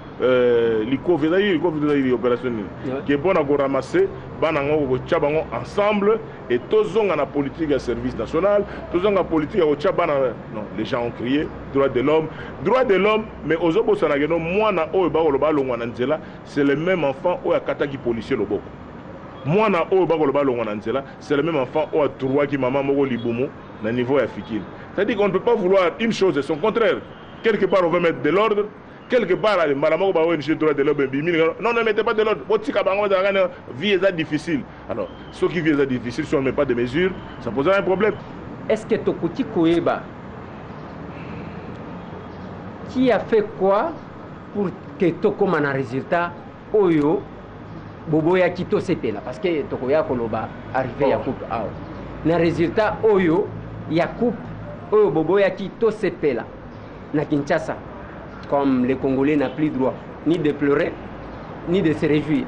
likofi, ezali likofi, ezali opération nini ke mpona koramasser bana yango, kotia bango ensemble et tozonga na politique ya service national, tozonga politique ya kotia bana. Non, les gens ont crié droit de l'homme, droit de l'homme, mais ozobosana ke no mwana oyo bakoloba alongwa na nzela, c'est le même enfant oyo akataki policier loboko. Mwana oyo bakoloba alongwa na nzela, c'est le même enfant oyo aturwaki mama moko libumu na niveau ya Fikine. C'est-à-dire qu'on ne peut pas vouloir une chose et son contraire. Quelque part on veut mettre de l'ordre, quelque part mbala moko ba ONG droit de l'homme ebimi: non, ne mettez pas de l'ordre, botika bango bazalaka na vie eza difficile. Alors soki vie eza difficile, si on ne met pas de mesures, ça posera un problème. Est-ce que tokoki koyeba qui a fait quoi pour que tokóma na résultat oyo boboyaki tosepela? Parce que tokoya koloba arrivé ya coupe awa, na résultat oyo ya coupe oyo boboyaki tosepela. Na Kinshasa, comme les Congolais n'a plus droit ni de pleurer ni de se réjouir,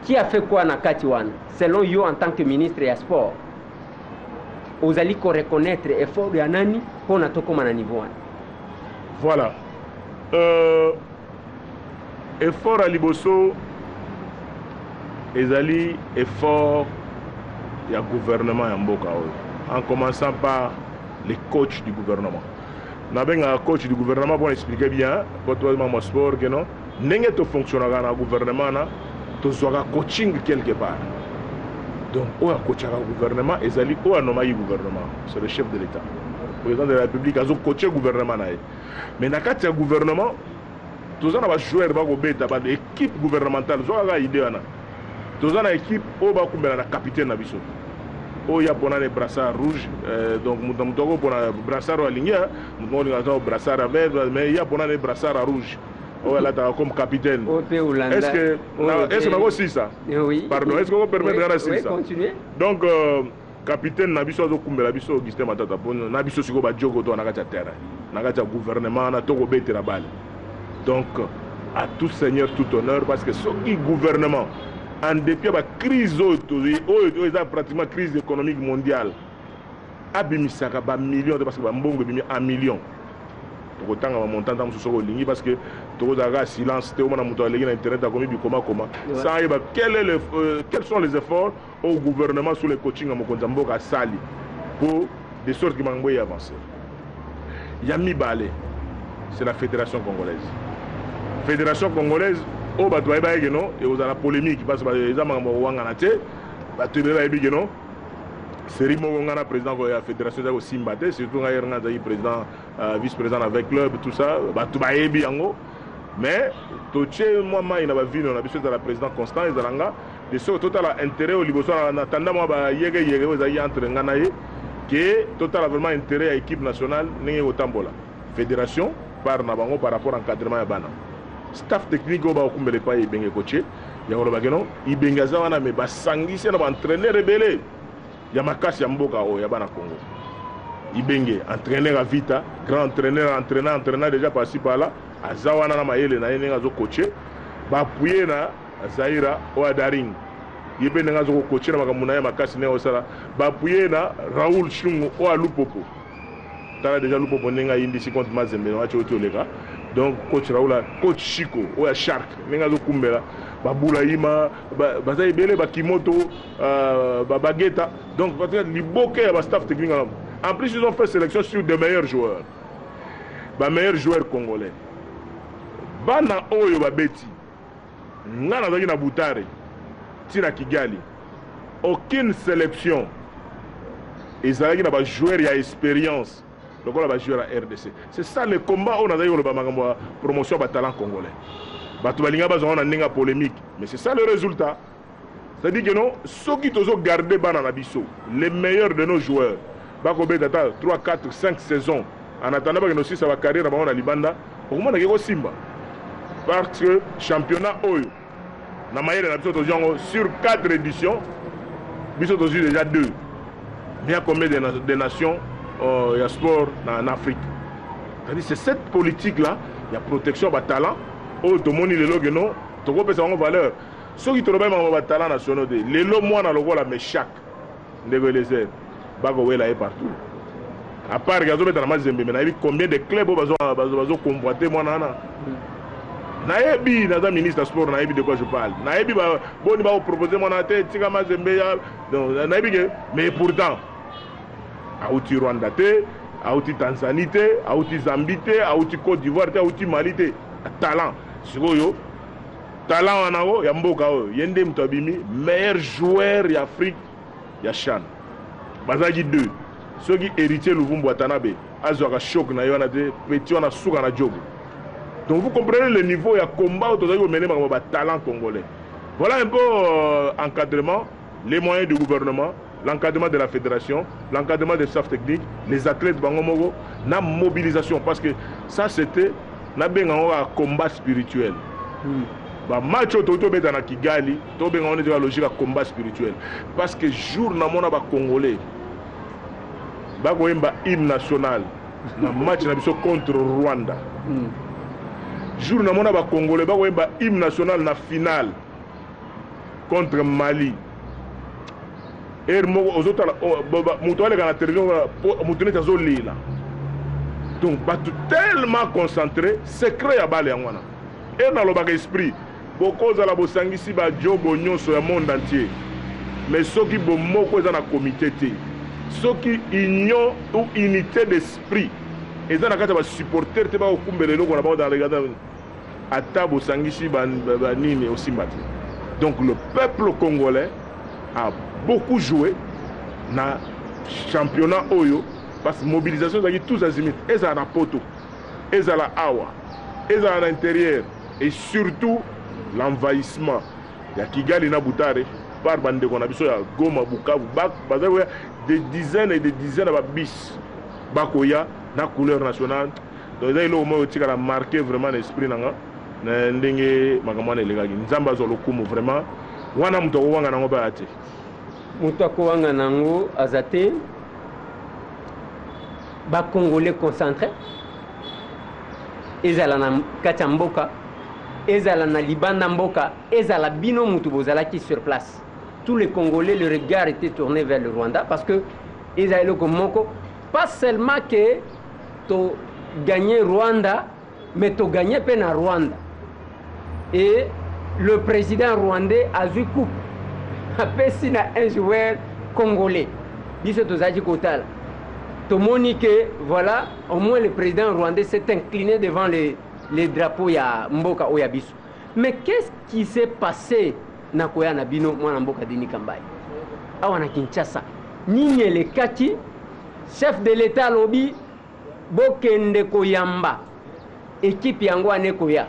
qui a fait quoi na kati wana? Selon yo, en tant que ministre ya sport, ozali koreconnaître effort ya nani mpona tokóma na niveau wana? Voilà, effort ya liboso ezali effort ya gouvernement ya mboka oyo, en commençant par les coachs du gouvernement. Nabengaka coach du gouvernement pour expliquer bien po toamama sport ke non, ndenge tofonctionnaka na gouvernement, na tozwaka coaching quelque part. Donc oyo akochaka gouvernement ezali oyo anomaki gouvernement, c'est le chef de l'État, président de la République, azocoache gouvernement na ye. Mais na kati ya gouvernement, toza na bajoueur bakobeta ba équipe gouvernementale. Zwa kaka idée wana, toza na équipe oyo bakumbela na capitaine na biso oyo ya mpona na brassard rouge. Donc moto na moto akopona brassard oyo alingi. Moto moko olinga brassard ya vert, mais ya mpona na brassard ya rouge oyo alataka comme capitaine. Est-ce que est-ce que nakosisa? Oui. Pardon, est-ce que okopermettre nga nasisa? Oui. Donc capitaine na biso azokumbela biso, Augustin Matata, mpo na biso sikoyo bajoko to na kati ya terrain, na kati ya gouvernement wana tokobetela bale. Donc à tout seigneur tout honneur, parce que soki gouvernement, en dépit ya bacrise oyo, oyo eza pratiquement crise économique mondiale, abimisaka bamillion te, parce que bambongo ebimi en million, tokotanga bamontant ntango mosusu soki olingi, parce que tokozala kaka silence te. Omona moto aleki na internet, akomi bikomakoma sans ayeba quels sont les efforts au gouvernement sous le coaching ya mokonzi ya mboka asali po de sorte que makambo eye avance. Ya mibale, c'est la Fédération congolaise. Fédération congolaise oyo bato bayebaki ke non, ekozala polémique, parce que eza makambo ya kowangana te. Bato ebele bayebi ke non, série moko nga na président ya fédération eza kosimba te, surtout ngai nga azalaki président, vice président avec club, tout ça, bato bayebi yango. Mais totie mwa mai na bavino na biso, ezala président Constant, ezala nga, de sorte totala intérêt oyo liboso na tanda mwa bayekeyeke oyo ezalaki entre nga na ye, ke totala vraiment intérêt ya équipe nationale ndenge ekotambola. Fédération part na bango par rapport encadrement ya bana, staff technique oyo bakokumbela epai Ibenge kotie ya kolobaki non, Ibenge aza wana, me basangisi na baentraîneur ebele ya makasi ya mboka oyo ya bana Congo. Ibenge, entraîneur ya Vita, grand entraîneur, entraîneur, entraîneur déjà par-ci par-là, aza wana na mayele na ye ndenge azocoache, baappuye na Zaira oyo ya Daring, ye mpe ndenge azokocoache na makambo na ye makasi ndenge osala, baappuye na Raoul Shungu oyo alupopo. Tala déjà Lupopo ndenge ayindisi contre Mazembe na match oyo oleka. Donc coach Raoul, coach Chico oyo ya Shark ndenge azokumbela, babula yima, baza ebele, bakimoto, babageta. Donc liboke ya bastaff technique wana, en plus ils ont fait sélection sur des meilleurs joueurs, bameilleurs joueurs congolais. Bana oyo babeti, nga nazalaki na Butare ntina Kigali, aucune sélection ezalaki na bajoueur ya expérience lokola bajoueur ya RDC. C'est ça le combat oyo nazalaki koloba, makambo ya promotion ya batalent congolais. Bato balinga bazwanga na ndenge ya polémique, mais c'est ça le résultat. C'est-à-dire que non, soki tozogarde bana na biso, les meilleurs de nos joueurs bakobeta ata 3, 4, 5 saisons en attendant bakende osisa bacarrière na bango na libanda, okomonaki kosimba, parce que championnat oyo na mayele na biso tozwi yango sur 4 éditions, biso tozwi déjà 2. Mais ya combien de nations ya sport na Afrique? C'est-à-dire, c'est cette politique là ya protection ya batalent oyo tomoni lelo ke non, tokopesa bango valeur. Soki tolobai makambo batalent nationaux te, lelo mwana lokola Meshak, ndeko Elezer, bakowela ye partout, à part ke azobeta na Mazembe. Me nayebi combien de club oyo bazoconvoite mwana wana. Nayebi, naza ministre ya sport, nayebi de quoi je parle. Nayebi boni bakopropose mwana te, tika Mazembe ya. Donc nayebi ke, mais pourtant auti Rwanda te, auti Tanzanie te, auti Zambie te, auti Côte d'Ivoire te, auti Mali te. Talent sikoyo, talent wana o ya mboka oyo, ye nde moto abimi meilleur joueur ya Afrique ya CHAN. Bazalaki deux. Soki Héritier Luvumbu Watanabe azwaka choc na ye wana te, petit wana suka na jogo. Donc vous comprenez le niveau ya combat oyo tozalaki komene, makambo batalent congolais. Voilà un peu, encadrement, les moyens du gouvernement, l'encadrement de la fédération, l'encadrement des staff techniques, les athlètes bango moko na mobilisation, parce que ça c'était, nabenga yango kaka combat spirituel. Bamatch oyo toki tobeta na Kigali, tobenga ngo neti logique ya combat spirituel, parce que jour namona bacongolais bakoyemba hymne national. Na match na biso contre Rwanda, jour namona bacongolais bakoyemba hymne national na finale contre Mali, heure moko ozotala moto aleka na télévision, moto neti azolela. Donc bato tellement concentré, secret ya bale yango wana. Heure nalobaka esprit, bokozala bosangisi bajobo nyonso ya monde entier, mais soki bomoko eza na comité te, soki union ou unité d'esprit eza na kati ya basupporter te, bakokumbela eloko na bango dans le ata bosangisi banini, osimba te. Donc le peuple congolais a beaucoup joué na championnat oyo, parce que mobilisation ezalaki tous azimuts, ezala na poto, ezala awa, ezala na intérieur, et surtout l'envahissement ya Kigali na Butare par bandeko na biso ya Goma, Bukavu. Bazali koya des dizaines et des dizaines ya babus, bakoya na couleur nationale. Donc eza eloko moko etikala marqué vraiment na esprit na nga, na ndenge makambo wana elekaki. Nzambe azwa lokumu vraiment. Wana moto akowanga nango baya te. Moto akowanga nango aza te. Bacongolais concentré, ezala na kati ya mboka, ezala na libanda mboka, ezala bino mutu bozalaki sur place, tous les Congolais, le regard était tourné vers le Rwanda, parce que ezala eloko moko, pas seulement que togagné Rwanda, mais togagné mpe na Rwanda. Et le président rwandais azwi coupe, apesi na un joueur congolais. Biso tozalaki kotala, tomoni que voilà, au moins le président rwandais s'est incliné devant les drapeaux ya mboka oyo ya biso. Mais qu'est-ce qui s'est passé na koya na bino, mwana mboka Denis Kambayi, awa na Kinshasa? Nini elekaki? Chef de l'État alobi bokende koyamba équipe yango wana ekoya.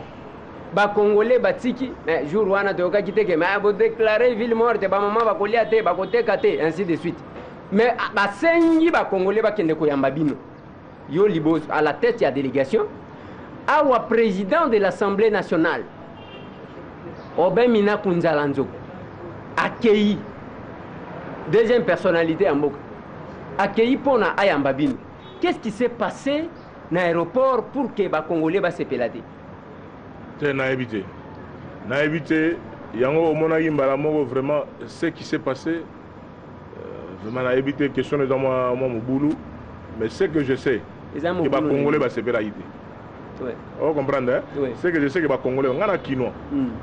Bacongolais batiki, mais jour wana toyokaki te ke mais bodéclare ville morte, bamama bakolia te, bakoteka te, ainsi de suite. Mais basengi bacongolais bakende koyamba bino, yo liboso à la tête ya délégation. Awa président de l'Assemblée nationale Aubin Minaku Nzala Nzoko akei, deuxième personnalité ya mboka, akei mpona ayamba bino. Qu'est-ce qui s'est passé na aéroport pour que bacongolais basepela te? Te, nayebi te, nayebi te. Yango omonaki mbala moko vraiment ce qui s'est passé, vraiment nayebi te. Question eza mwa mobulu, mais ce que je sais eza ke bacongolais basepelaki te. Ocomprendre, hein? Ouais. Ce que je sais ke bacongolais, nga na kinois,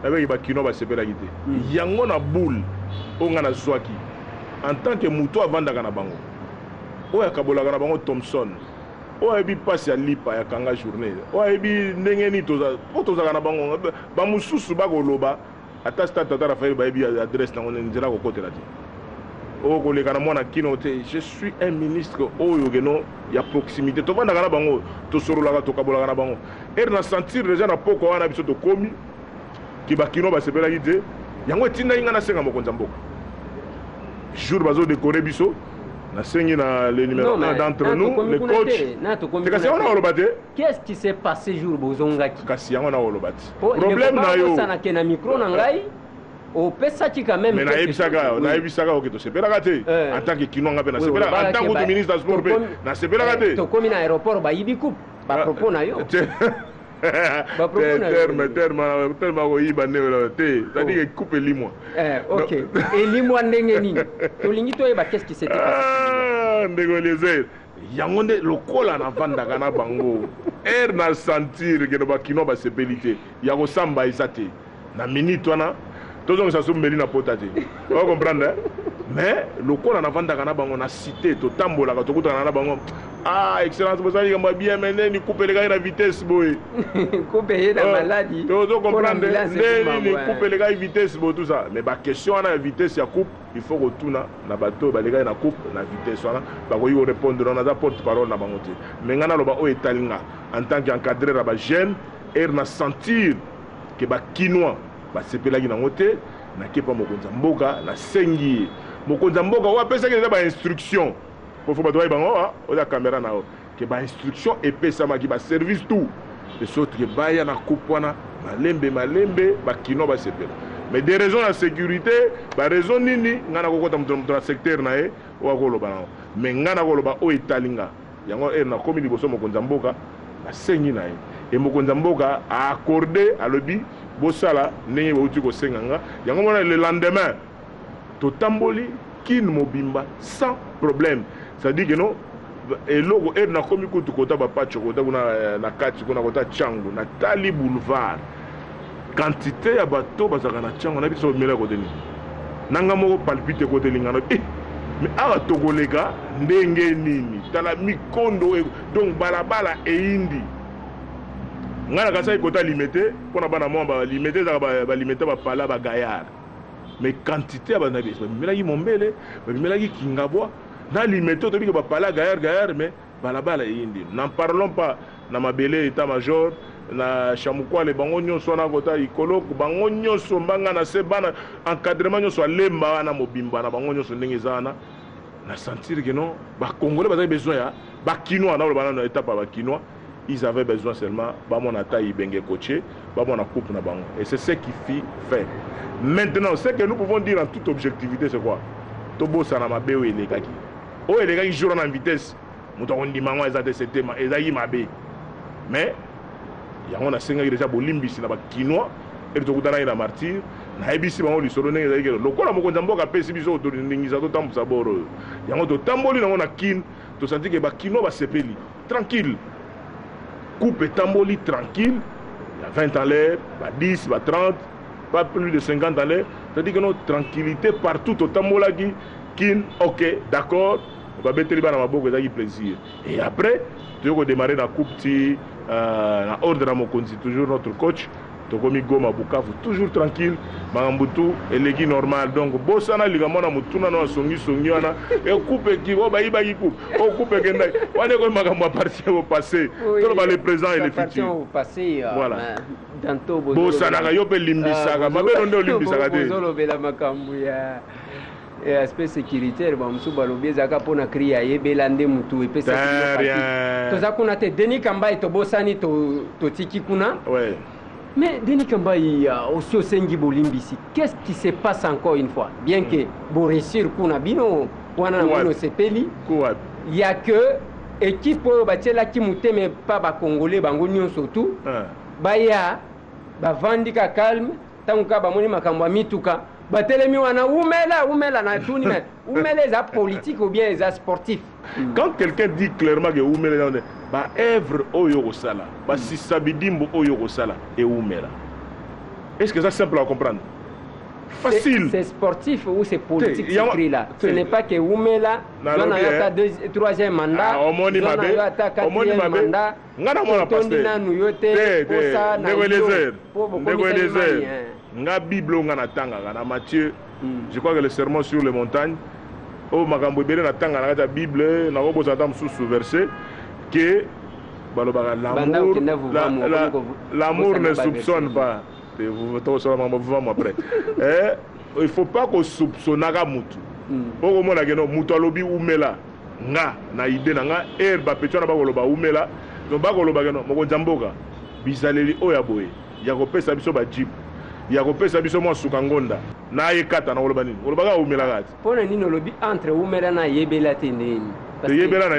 nayebaki bakinois basepelaki te. Yango na boule oyo nga nazwaki en tant que moto avandaka na bango, oyo akabolaka na bango Thomson, oyo ayebi mpasi ya lipa ya kanga journée, oyo ayebi ndenge nini po tozalaka na bango. Bamosusu bakoloba ata stade Tata Rafael, bayebi adresse nango, nzela kokotela te, oyo koleka na mwana kino te. Je suis un ministre oyo keno ya proximité, tovandaka na bango, tosololaka, tokabolaka na bango. Heure na sentir déjà na poko wana biso tokomi ki bakino basepelaki te, yango etindaki ngai nasenga mokonzi ya mboka. Jour bazodécorer biso, nasengi na le numéro Non, 1 mais d'entre nous, le coach. Te. Kasi yango na koloba te. Qu'est-ce qui s'est passé jour bozongaki? Kasi yango na koloba te, problème na yo. Osanake na micro na ngai, opesaki quand même Mais quelque nayebisaka chose. Nayebisaka oke tosepelaka te. En tant que kino, nga mpe nasepelaka, en tant que ministre ya sport mpe nasepelaka te. Tokomi na aéroport, bayibi coupe, bapropos na yo. Bapropos na yo. Terme akoyiba nde te, c'est-à-dire que coupe elimwa. Ok, elimwa ndenge nini? Tolingi toyeba qu'est-ce qui s'était passé. Ah, ndeko Eliezer, yango nde lokola navandaka na bango, heure na sentir keno bakino basepeli te, ya kosamba eza te. Na minute wana tozongisa so mbeli na pota te, ocomprendre, hein? Mais lokola navandaka na bango na cité, totambolaka, tokutana na bango: "Ah, excellence, bozali likambo ya bien, mais ndeni coupe elekaki na vitesse boye?" Coupe ye na maladi. Tozo comprendre ambulance nde ekoma nini boye. Coupe elekaki vitesse boye, tout ça. Mais baquestion wana ya vitesse ya coupe, il faut kotuna na bato oyo balekaki na coupe na vitesse wana, bakoki korépondre. Wana aza porte parole na bango te, mais ngai naloba oyo etali nga en tant que encadreur ya bajeune. Heure na sentir ke bakinois basepelaki nango te, nakepa mokonzi ya mboka, nasengi ye. Mokonzi ya mboka oyo apesaki eza bainstruction po fo bato bayi bango oza caméra na yo, ke bainstruction epesamaki baservice tout de sorte ke baya na coupe wana malembe malembe, bakinois basepela. Mais des raisons ya sécurité, baraison nini, ngai nakokota moto na moto na secteur na ye oyo akoloba nango, mais ngai nakoloba oyo etali nga. Yango ere nakomi liboso mokonzi ya mboka, nasengi na ye e mokonzi ya mboka aaccorde, alobi bosala ndenge bauti kosenga nga. Yango mona le lendemain totamboli Kin mobimba sans problème. C'est-à-dire que non, eloko ere nakomi kutu kota bapacho, kota kuna na kati kuna, kota Tshangu, natali boulevard, quantité ya bato bazalaka na Tshangu, nayebi so bamela kote nini, nanga moko palpite ekoteli nga na eh, mais awa tokoleka ndenge nini? Tala mikondo, donc balabala eyindi. Ngai nakasaki kota Limete mpona bana mwa Balimete, ezalaka Balimete, bapala bagayard, mais quantité ya bana babimelaki Mombele, babimelaki Kingabwa na Limete, toyebi ke bapala gaillard gaillard, mais balabala eyindi. N'en parlons pas na mabele état major na Chamukwale, bango nyonso wana kota Ikoloko, bango nyonso mbanga na se, bana encadrement nyonso alemba wana mobimba na bango nyonso ndenge eza wana. Na sentir que non, Bacongolais bazali besoin ya Bakinois, na oloba nano étape ya Bakinois, ils avaient besoin seulement bamona ata Ibenge coaché, bamona coupe na bango, et c'est ce qui fit fait. Maintenant, ce que nous pouvons dire en toute objectivité, c'est quoi? Tobosana mabe oyo elekaki, oyo elekaki jour wana en vitesse. Moto akondima yango eza te, c'était ezalaki mabe, mais yango nasengaki déjà bolimbisi na Bakinois. Ete tokutanaki na Martyr, nayebisi bango lisolo ndenge ezalaki lokola mokonzi ya mboka apesi biso tolingisa totambusa boro oyo. Yango totamboli nango na Kine, tosanti ke Bakinois basepeli tranquille, coupe etamboli tranquille, ya 20 en l'air, ba 10, ba 30, pas plus de 50 en l'air. C'est-à-dire que non, tranquillité partout totambolaki Kine. Ok, d'accord, babeteli bana maboko, ezalaki plaisir. Et après toyei kodémarrer na coupe ti na ordre ya mokonzi, toujours notre coach, tokomi Goma, Bukavu, toujours tranquille, makambo tu eleki normal. Donc bosana likambo wana, motuna no asongisongi wana, ecoupe eki oyo bayibaki, coupe oyo, coupe ekendaki wana, ekomi makambo appartient au passé. Toloba le présent et le futur. Passé. Voilà. Bosanaka, yo mpe limbisaka mabe no nde olimbisaka te. Bozolobela makambo ya aspect sécuritaire, bamosusu balobi ezalaka mpona cri ya yebela nde mutu epesaki. Toza kuna te, Denis Kambai, tobosani, totiki kuna. Mais Denis Kambai, aussi osengi bolimbisi, qu'est-ce qui se passe encore une fois? Bien que boréussir kuna bino wana na moni osepeli ya que équipe oyo batielaki motema epa Bacongolais, bango nyonso tu baya bavandi ka calme. Ntango kaka bamoni makambo ya mituka, batelemi wana, umela umela. Na tuni me umela eza politique ou bien eza sportif? Quand quelqu'un dit clairement que umela, baœuvre oyo okosala, basisa bidimbo oyo okosala eumela, est ce que eza simple à comprendre? Facile. C'est sportif ou c'est politique, ce cri là? Ce n'est pas que umela zona yo ata troisième mandat, omoni mabe, ata quatrième mandat. Nga na mona pasteur nanu yo te. Posa na yo, ndeko Eliezer, nga Bible oyo nga natangaka na Matthieu, je crois que le Sermon sur les montagnes, oyo makambo ebele natanga na kati ya Bible, nakobosana ata mosusu verset ke balobaka l'amour, l'amour ne soupçonne pas. Tokosala makambo vivamo après. Il faut pas kosoupçonnaka mutu. Okomona ke no, mutu alobi umela, nga na idée na nga, ere bapeti wana bakoloba umela, donc bakoloba ke no, mokonzi ya mboka, bizaleli oyo ya boye ya kopesa biso bajeep, ya kopesa biso mwa suka ngonda na ye kata na koloba nini, olobaka umelaka ti. Mpo na nini olobi entre umela na yebela te? Ndeni? Eyebela na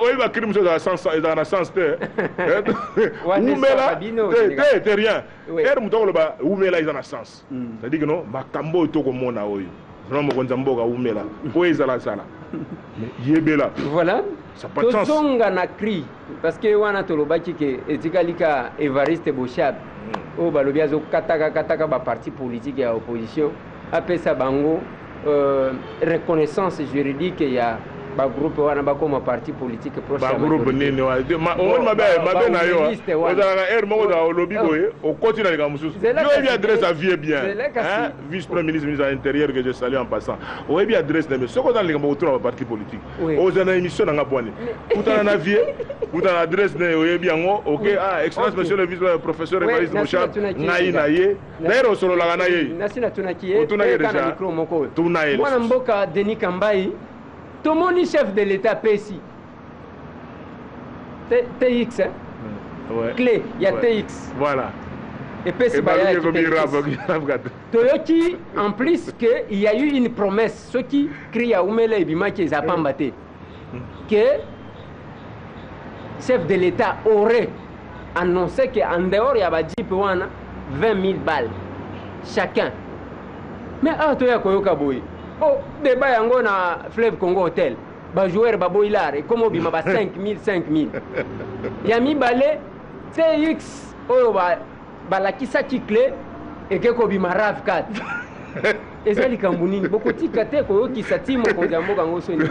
oyeba cri mosusu ezalaka na sens te. Umela te te, rien. Ere moto akoloba umela eza na sens, c'est-à-dire que non, makambo oyo tokomona oyo, vraiment mokonzi ya mboka, umela oyo ezalazala, yebela. Voilà, tozonga na cri, parce que wana tolobaki ke etikali ka Evariste Boshab oyo balobi azokataka kataka baparti politique ya opposition, apesa bango reconnaissance juridique ya bagroupe wana bakoma parti politique. Bagroupe nini? Omoni mabe, mabe na yo, ozalaka heure moko ozala olobi boye, okoti na likambo mosusu. Yo oyebi adresse ya vie bien, vice premier ministre, ministre ya intérieur que je salue en passant. Oyebi adresse na ye. Soki oza na likambo kotuna baparti politique, oza na émission na nga bwani, kutana na vie, kutana na adresse na ye, oyebi yango. Ok, ah, excellence monsieur le vice professeur Evariste Boshab, ngai na ye d'ailleurs osololaka na ye. Nasi natunaki ye. Otuna ye déjà, micro moko. Tuna ye. Mwana mboka Denis Kambai, tomoni chef de l'État apesi TX, hein? Ouais. Clé ya TX. Voilà. Epesi baya. Toyoki en plus que il y a eu une promesse, soki cri ya umela ebimaki eza pamba te, ke Chef de l'État aurait annoncé que en dehors ya bajeep wana, 20 000 balles chacun. Mais awa toya koyoka boye, oh, débat yango na Fleuve Congo Hotel, bajoueur baboyi lar, ekoma obima ba 5 000, 5 000. Ya mibale, TX oyo balakisaki clé, eke kobima RAV 4. Eza likambo nini? Bokotika te koyokisa ti mokonzi ya mboka yango soni?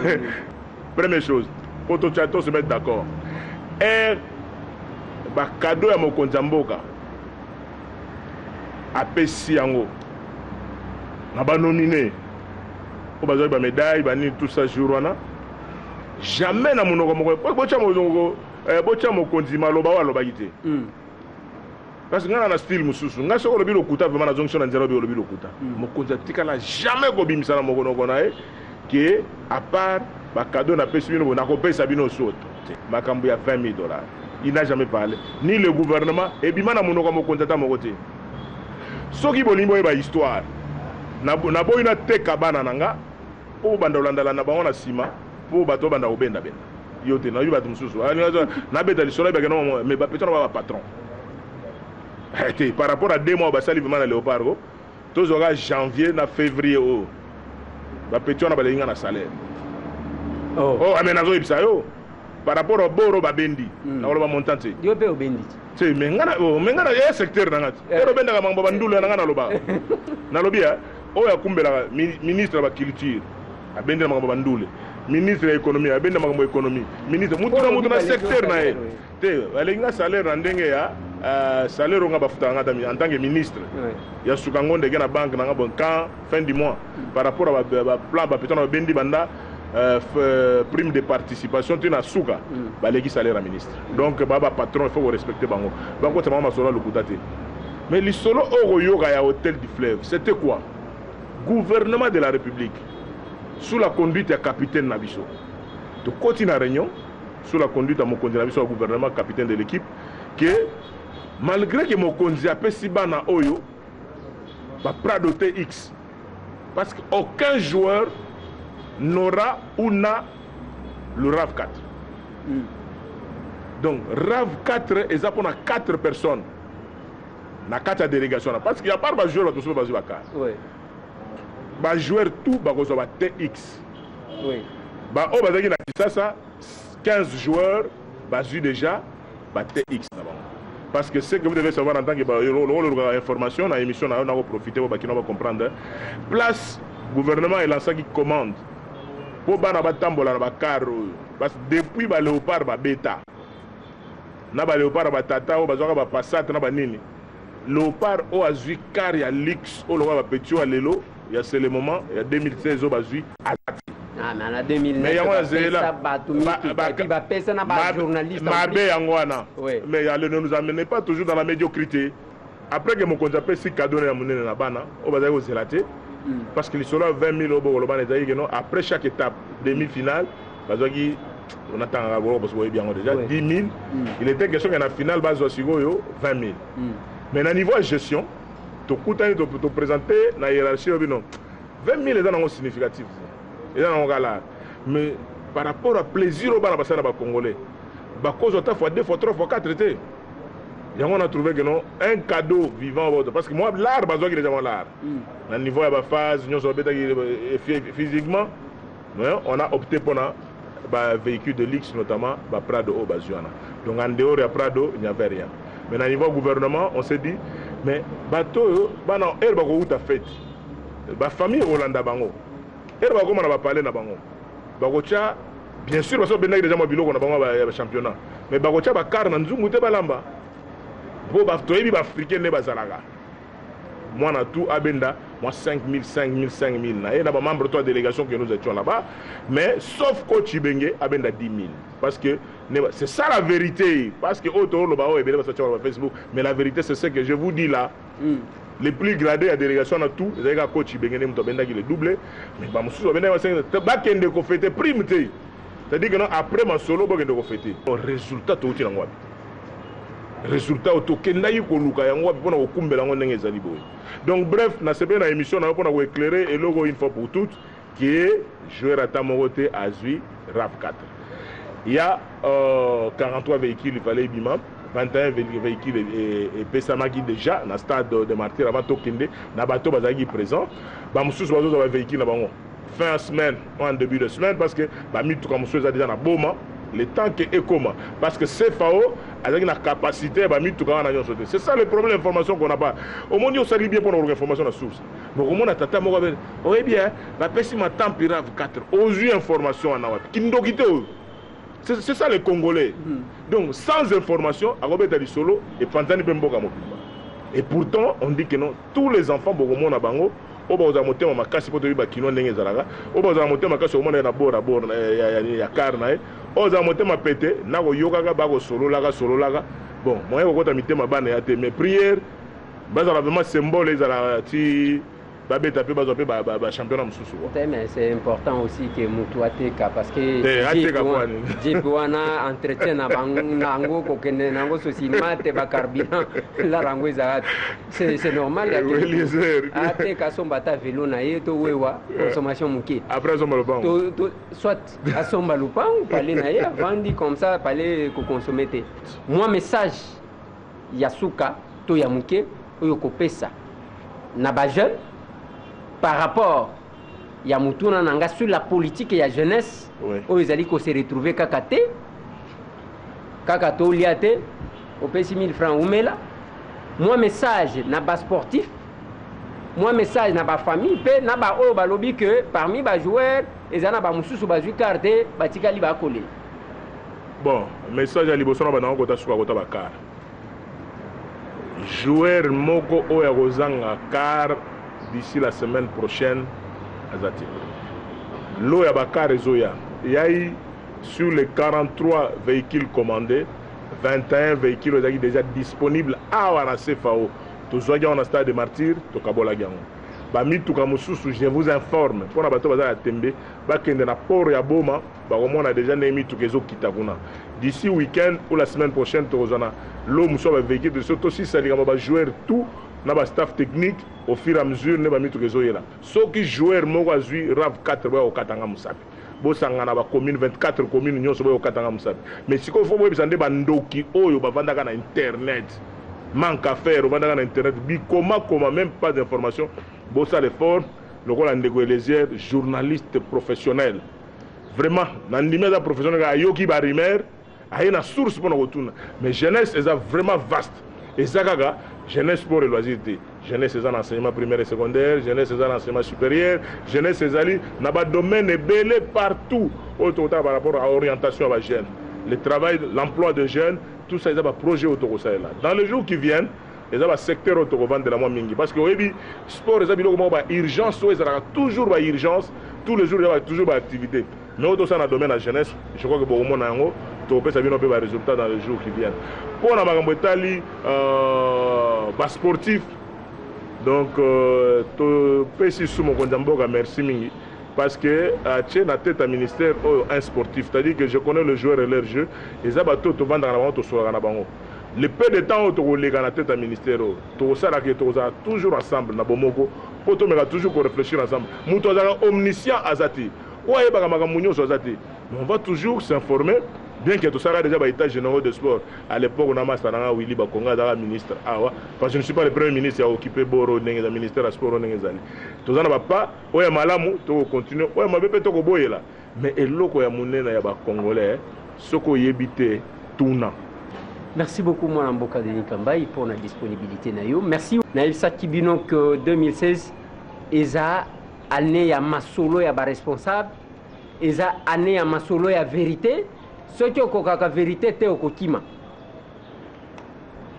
Première chose, po totya to se mettre d'accord, aire bacadeau ya mokonzi ya mboka apesi yango na banominé oyo bazwaki bamédaille, banini, tout ça, jour wana, jamais na monoko moko botya monoko, botya mokonzi maloba oyo alobaki te. Parce que ngai na style mosusu, ngai soki olobi lokuta, vraiment nazongisi na nzela. Obi olobi lokuta. Mokonzi atikala jamais kobimisa na mokonoko na ye ke à part bacadeau napesi bino boye, nakopesa bino soto te. Makambo ya 20 000 $, il n'a jamais parlé, ni le gouvernement, ebima na monoko ya mokonzi ata moko te. Soki bolingi boyeba histoire, naboyi nateka bana na nga mpo bobanda kolandalanda bango na nsima, mpo bato babanda kobendabenda yo te. Nayebi bato mosusu nabeta lisolo, ayebake no, mais bapetro na ba bapatron te par rapport à 2 mois basali vraiment na Léopard. Ko tozwaka janvier na février oyo, bapeti wana balengi nga na salaire. Oh, ame nazoyebisa yo par rapport au boro babendi, nakoloba montant te. Yo mpe obendi. Te, mais nga na, oh, mais nga na ye secteur na nga te. Ero obendaka makambo bandulu na nga, naloba, nalobi ya oyo akumbelaka ministre ya baculture abendi na makambo bandule, ministre ya économie abendi na makambo ya économie, ministre mutu na mutu na secteur na ye te. Balengi nga salaire na ndenge ya salaire oyo nga bafutaka nga en tant que ministre ya suka ngo ndenge na banque na nga. Bon, quand fin du mois, par rapport à baplan bapetona babendi banda prime de participation ti na suka, baleki salaire ya ministre. Donc ba bapatron, il faut korespecte bango, bakota bango masolo ya lokuta te. Mais lisolo oyo koyoka ya Hôtel du Fleuve, c'était quoi? Gouvernement de la République, sous la conduite ya capitaine na biso, tokoti na réunion sous la conduite ya mokonzi na biso ya gouvernement, capitaine de l'équipe, que malgré que mokonzi apesi bana oyo baprado TX, parce que aucun joueur n'aura ou n'a le RAV4. Donc RAV4 eza mpona 4 personnes na kati ya délégation na, parce que ya part bajoueur, bato mosusu bazwi bacar. Bajoueur tout bakozwa ba TX. Baoyo bazalaki na Kisasa, 15 joueurs bazwi déjà ba TX na bango. Parce que ce que vous devez savoir en tant que olukaka information na émission na yo, nakoprofite po bakino bacomprendre place. Gouvernement elansaki commande mpo bana batambola na bacar oyo, parce que depuis baléopard babeta na baléopard ya batata oyo bazwaka bapassat na banini, Léopard oyo azwi car ya luxe oyo lokola bapeti oyo ya lelo ya, c'est le moment ya 2016 oyo bazwi, aza te. Ah, mais na 2009, Mais yango nazela bato mituka, bapesa na bajournaliste. Mabe yango wana. Mais allez, ne nous amenez pas toujours dans la médiocrité. Après que mokonzi apesi cadeau ya monene na bana oyo bazali kozela te, parce que lisolo ya 20 000 oyo bokoloba na ezalaki keno après chaque étape, demi finale bazwaki, onatangaka boloko parce boyebi yango déjà, 10 000. Il était question que na finale bazwa sikoyo 20 000. Mais na niveau ya gestion, tokutani, toprésente na hiérarchie oyo bino 20 000 eza nango significatif, eza nango kala, mais par rapport à plaisir oyo bana basala na bacongolais, bakozwa ata fois 2 fois 3 fois 4 te. Yango on a trouvé que non, un cadeau vivant boto, parce que moi l'art bazwaki déjà mwa l'art na niveau ya baphase nyonso babetaki physiquement, mais on a opté mpona bavéhicule de luxe, notamment baprado oyo bazwi wana. Donc en dehors ya Prado, il n'y avait rien. Mais na niveau gouvernement, on s'est dit, mais bato oyo bana ere bakowuta fête, bafamille ekolanda bango, ere bakóma na bapalais na bango, bakotya, bien sûr baso babendaki déjà mwa biloko na bango ya bachampionnat, mais bakotya bacar na nzungu te, balamba mpo toyebi baafricain nde bazalaka. Mwana tout abenda mwa 5000, 5000, 5000 na ye na bamembre to ya délégation que nous étions là-bas, mais sauf coach Ibenge abenda 10 000, parce que c'est ça la vérité. Parce que oyo toloba oyo ebele basatia ba Facebook, mais la vérité, c'est ce que je vous dis là. Les plus gradés ya délégation na tout ezalaki kaka coach Ibenge nde moto abendaki le double, mais bamosusu babendaki ba bakende kofêter prime te, c'est-à-dire que non, après masolo bokende kofêter. Résultat touti nango wapi? Résultat oyo tokendaki koluka yango wapi mpona kokumbela yango ndenge ezali boye? Donc bref, nasepeli na émission na yo mpona koéclairer eloko une fois pour toutes, ke joueur ata moko te azwi RAV4. Ya 43 véhicules, il fallait ebima 21 véhicules epesamaki déjà na Stade de Martyr avant tokende na bato bazalaki présent. Bamosusu bazozwa bavéhicule na bango fin semaine ou en début de semaine, parce que bamituka mosusu eza déjà na Boma, le temps que ekoma, parce que CFAO azalaki na capacité ya bamituka wana nyonso te. C'est ça le problème, information qu'on n'a pas. Omoni, osali bien mpona koluka information na source. Bokomona tata moko abe oyebi bapesi matampi RAV4. Ozwi information wana wapi? Kindoki te oyo. C'est ça les Congolais. Donc sans information, akobeta lisolo epanzani mpe mboka mobimba. Et pourtant on dit que non, tous les enfants, bokomona bango oyo bakozala motema makasi, mpo toyebi bakinois ndenge ezalaka. Oyo bakozala motema makasi, okomona ye na bord ya bord ya car na ye. Oyo ozala motema pete na koyokaka, bakosololaka sololaka. Bon, moyen kokota mitema bana ya te, mais prière bazala vraiment symbole, ezala ti babeta mpe bazwa mpe bachampionnat mosusu quoi. Te, mais c'est important aussi que mutu ateka, parce que Te, ateka po nini? Jeep wana, entretien na na yango, kokende na yango sosilima te, bacarburant lara yango ezalaka, c'est normal ya ke Eliezer. Ateka, asomba ata velo na ye to wewa, consommation moke. Après azomba lopango. Soit asomba lupango, pale na ye avandi comme ça, pale kokonsome te. Mwa message ya suka to ya moke oyo kopesa na bajeune par rapport ya motuna na nga sur la politique ya jeunesse oyo ezali kose retrouver kaka te, kaka tolia te, opesi 1000 francs umela. Mwa message na basportif, mwa message na bafamille mpe na baoyo balobi ke parmi bajoueur eza na bamosusu bazwi carte, batikali bakolela. Bon, message ya liboso na bandango kota suka kota bacar, joueur moko oyo akozanga car d'ici la semaine prochaine aza te. Lot ya bacar ezoya yai. Sur les 43 véhicules commandés, 21 véhicules ezalaki déjà disponible awa na CFAO. Tozwaki yango na Stade de Martyr, tokabolaki yango. Bamituka mosusu, je vous informe, mpona bato baza ya tembe, bakende na port ya Boma, bakomona déjà ndenge mituka ezokita kuna. D'ici week-end ou la semaine prochaine, tokozwa na lot mosusu ya bavéhicule. So tosisa likambo bajoueur tout na bastaff technique, au fur et à mesure nde bamituka ezoyela. Soki joueur moko azwi RAV 4, boya kokatanga mosapi. Bosangana bacommune, 24 commune nyonso, boya kokatanga mosapi. Mais sikoyo fo boyebisa nde bandoki oyo bavandaka na internet, manque à faire, ovandaka na internet, bikomakoma, même pas d'information. Bosala effort lokola ndeko Eliezer, journaliste professionnel. Vraiment nandimi, aza professionnel, ayoki barumeur, aye na source mpona kotuna. Mais jeunesse eza vraiment vaste. Eza kaka jeunesse, sport et loisir te. Jeunesse eza na enseignement primaire et secondaire, jeunesse eza na enseignement supérieur, jeunesse ezali na badomaine ebele partout oyo tokotala par rapport à orientation ya bajeune, le travail, l'emploi de jeunes, tout ça eza baprojet oyo tokosalela dans les jours qui viennent. Eza basecteur oyo tokovandela mwa mingi, parce que oyebi, sport eza biloko moko baurgence oyo ezalaka toujours, baurgence tous les jours, eza toujours baactivité. Mais oyo tosala na domaine ya jeunesse, je crois que bokomona yango, tokopesa bino mpe barésultat dans les jours qui viennent. Mpo na makambo etali basportif, donc topesi su mokonzi ya mboka merci mingi, parce que atie na tête ya ministère oyo un sportif, c'est-à-dire que je connais le joueur et leur jeu. Eza bato tovandaka na bango, tosolaka na bango. Le peu de temps oyo tokoleka na tête ya ministère oyo, tokosalaka, tokozala toujours ensemble na bomoko, mpo tomeka toujours koréfléchir ensemble. Moto azalaka omniscient aza te, oyo ayebaka makambo nyonso aza te, mais on va toujours s'informer. Bien que tosalaka déjà baétat généraux de sport à l'époque na masa nanga Willy Bakonga azalaka ministre awa, parce que je ne suis pas le premier ministre ya occupé boro ndenge eza ministère ya sport. Ndenge ezali, toza na bapa oyo ya malamu, tokocontinue, oyo ya mabe mpe tokoboyela. Mais eloko ya monene ya bacongolais, soki oyebi te, tuna. Merci beaucoup, mwana mboka Denis Kambayi, pour la disponibilité na yo. Merci. Nayebisaki bino que 2016 eza année ya masolo ya baresponsable, eza année ya masolo ya vérité. Soki okokaka vérité te, okokima.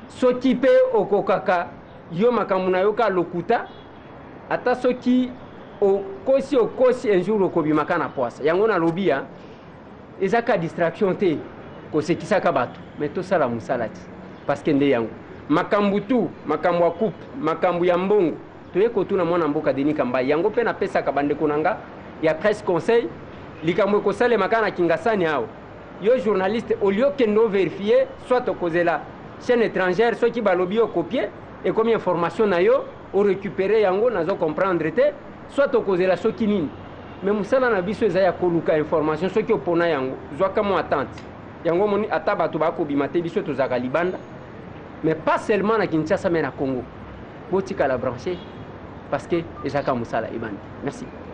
Soki mpe okokaka yo makambo na yo ka lokuta, ata soki okosi, okosi, un jour okobimaka na poasa. Yango nalobi ya eza ka distraction te, kosekisaka bato, mais tosala mosala ti, parce que nde yango makambo tu, makambo ya coupe, makambo ya mbongo. Toye kotuna mwana mboka Denis Kambayi yango. Mpe napesaka bandeko na nga ya presse conseil: likambo ekosalema kaka na Kingasani awa, yo journaliste, olie okende ovérifie, soit okozela chaîne étrangère, soki balobi okopie, ekomi information na yo, orécupere yango, nazo comprendre te, soit okozela soki nini. Mais mosala na biso eza ya koluka information. Soki opona yango, zwaka mwa attente. Yango omoni, ata bato bakobima te, biso tozalaka libanda, mais pas seulement na Kinshasa, mais na Congo. Botikala branché, parce que ezalaka mosala ebandi. Merci.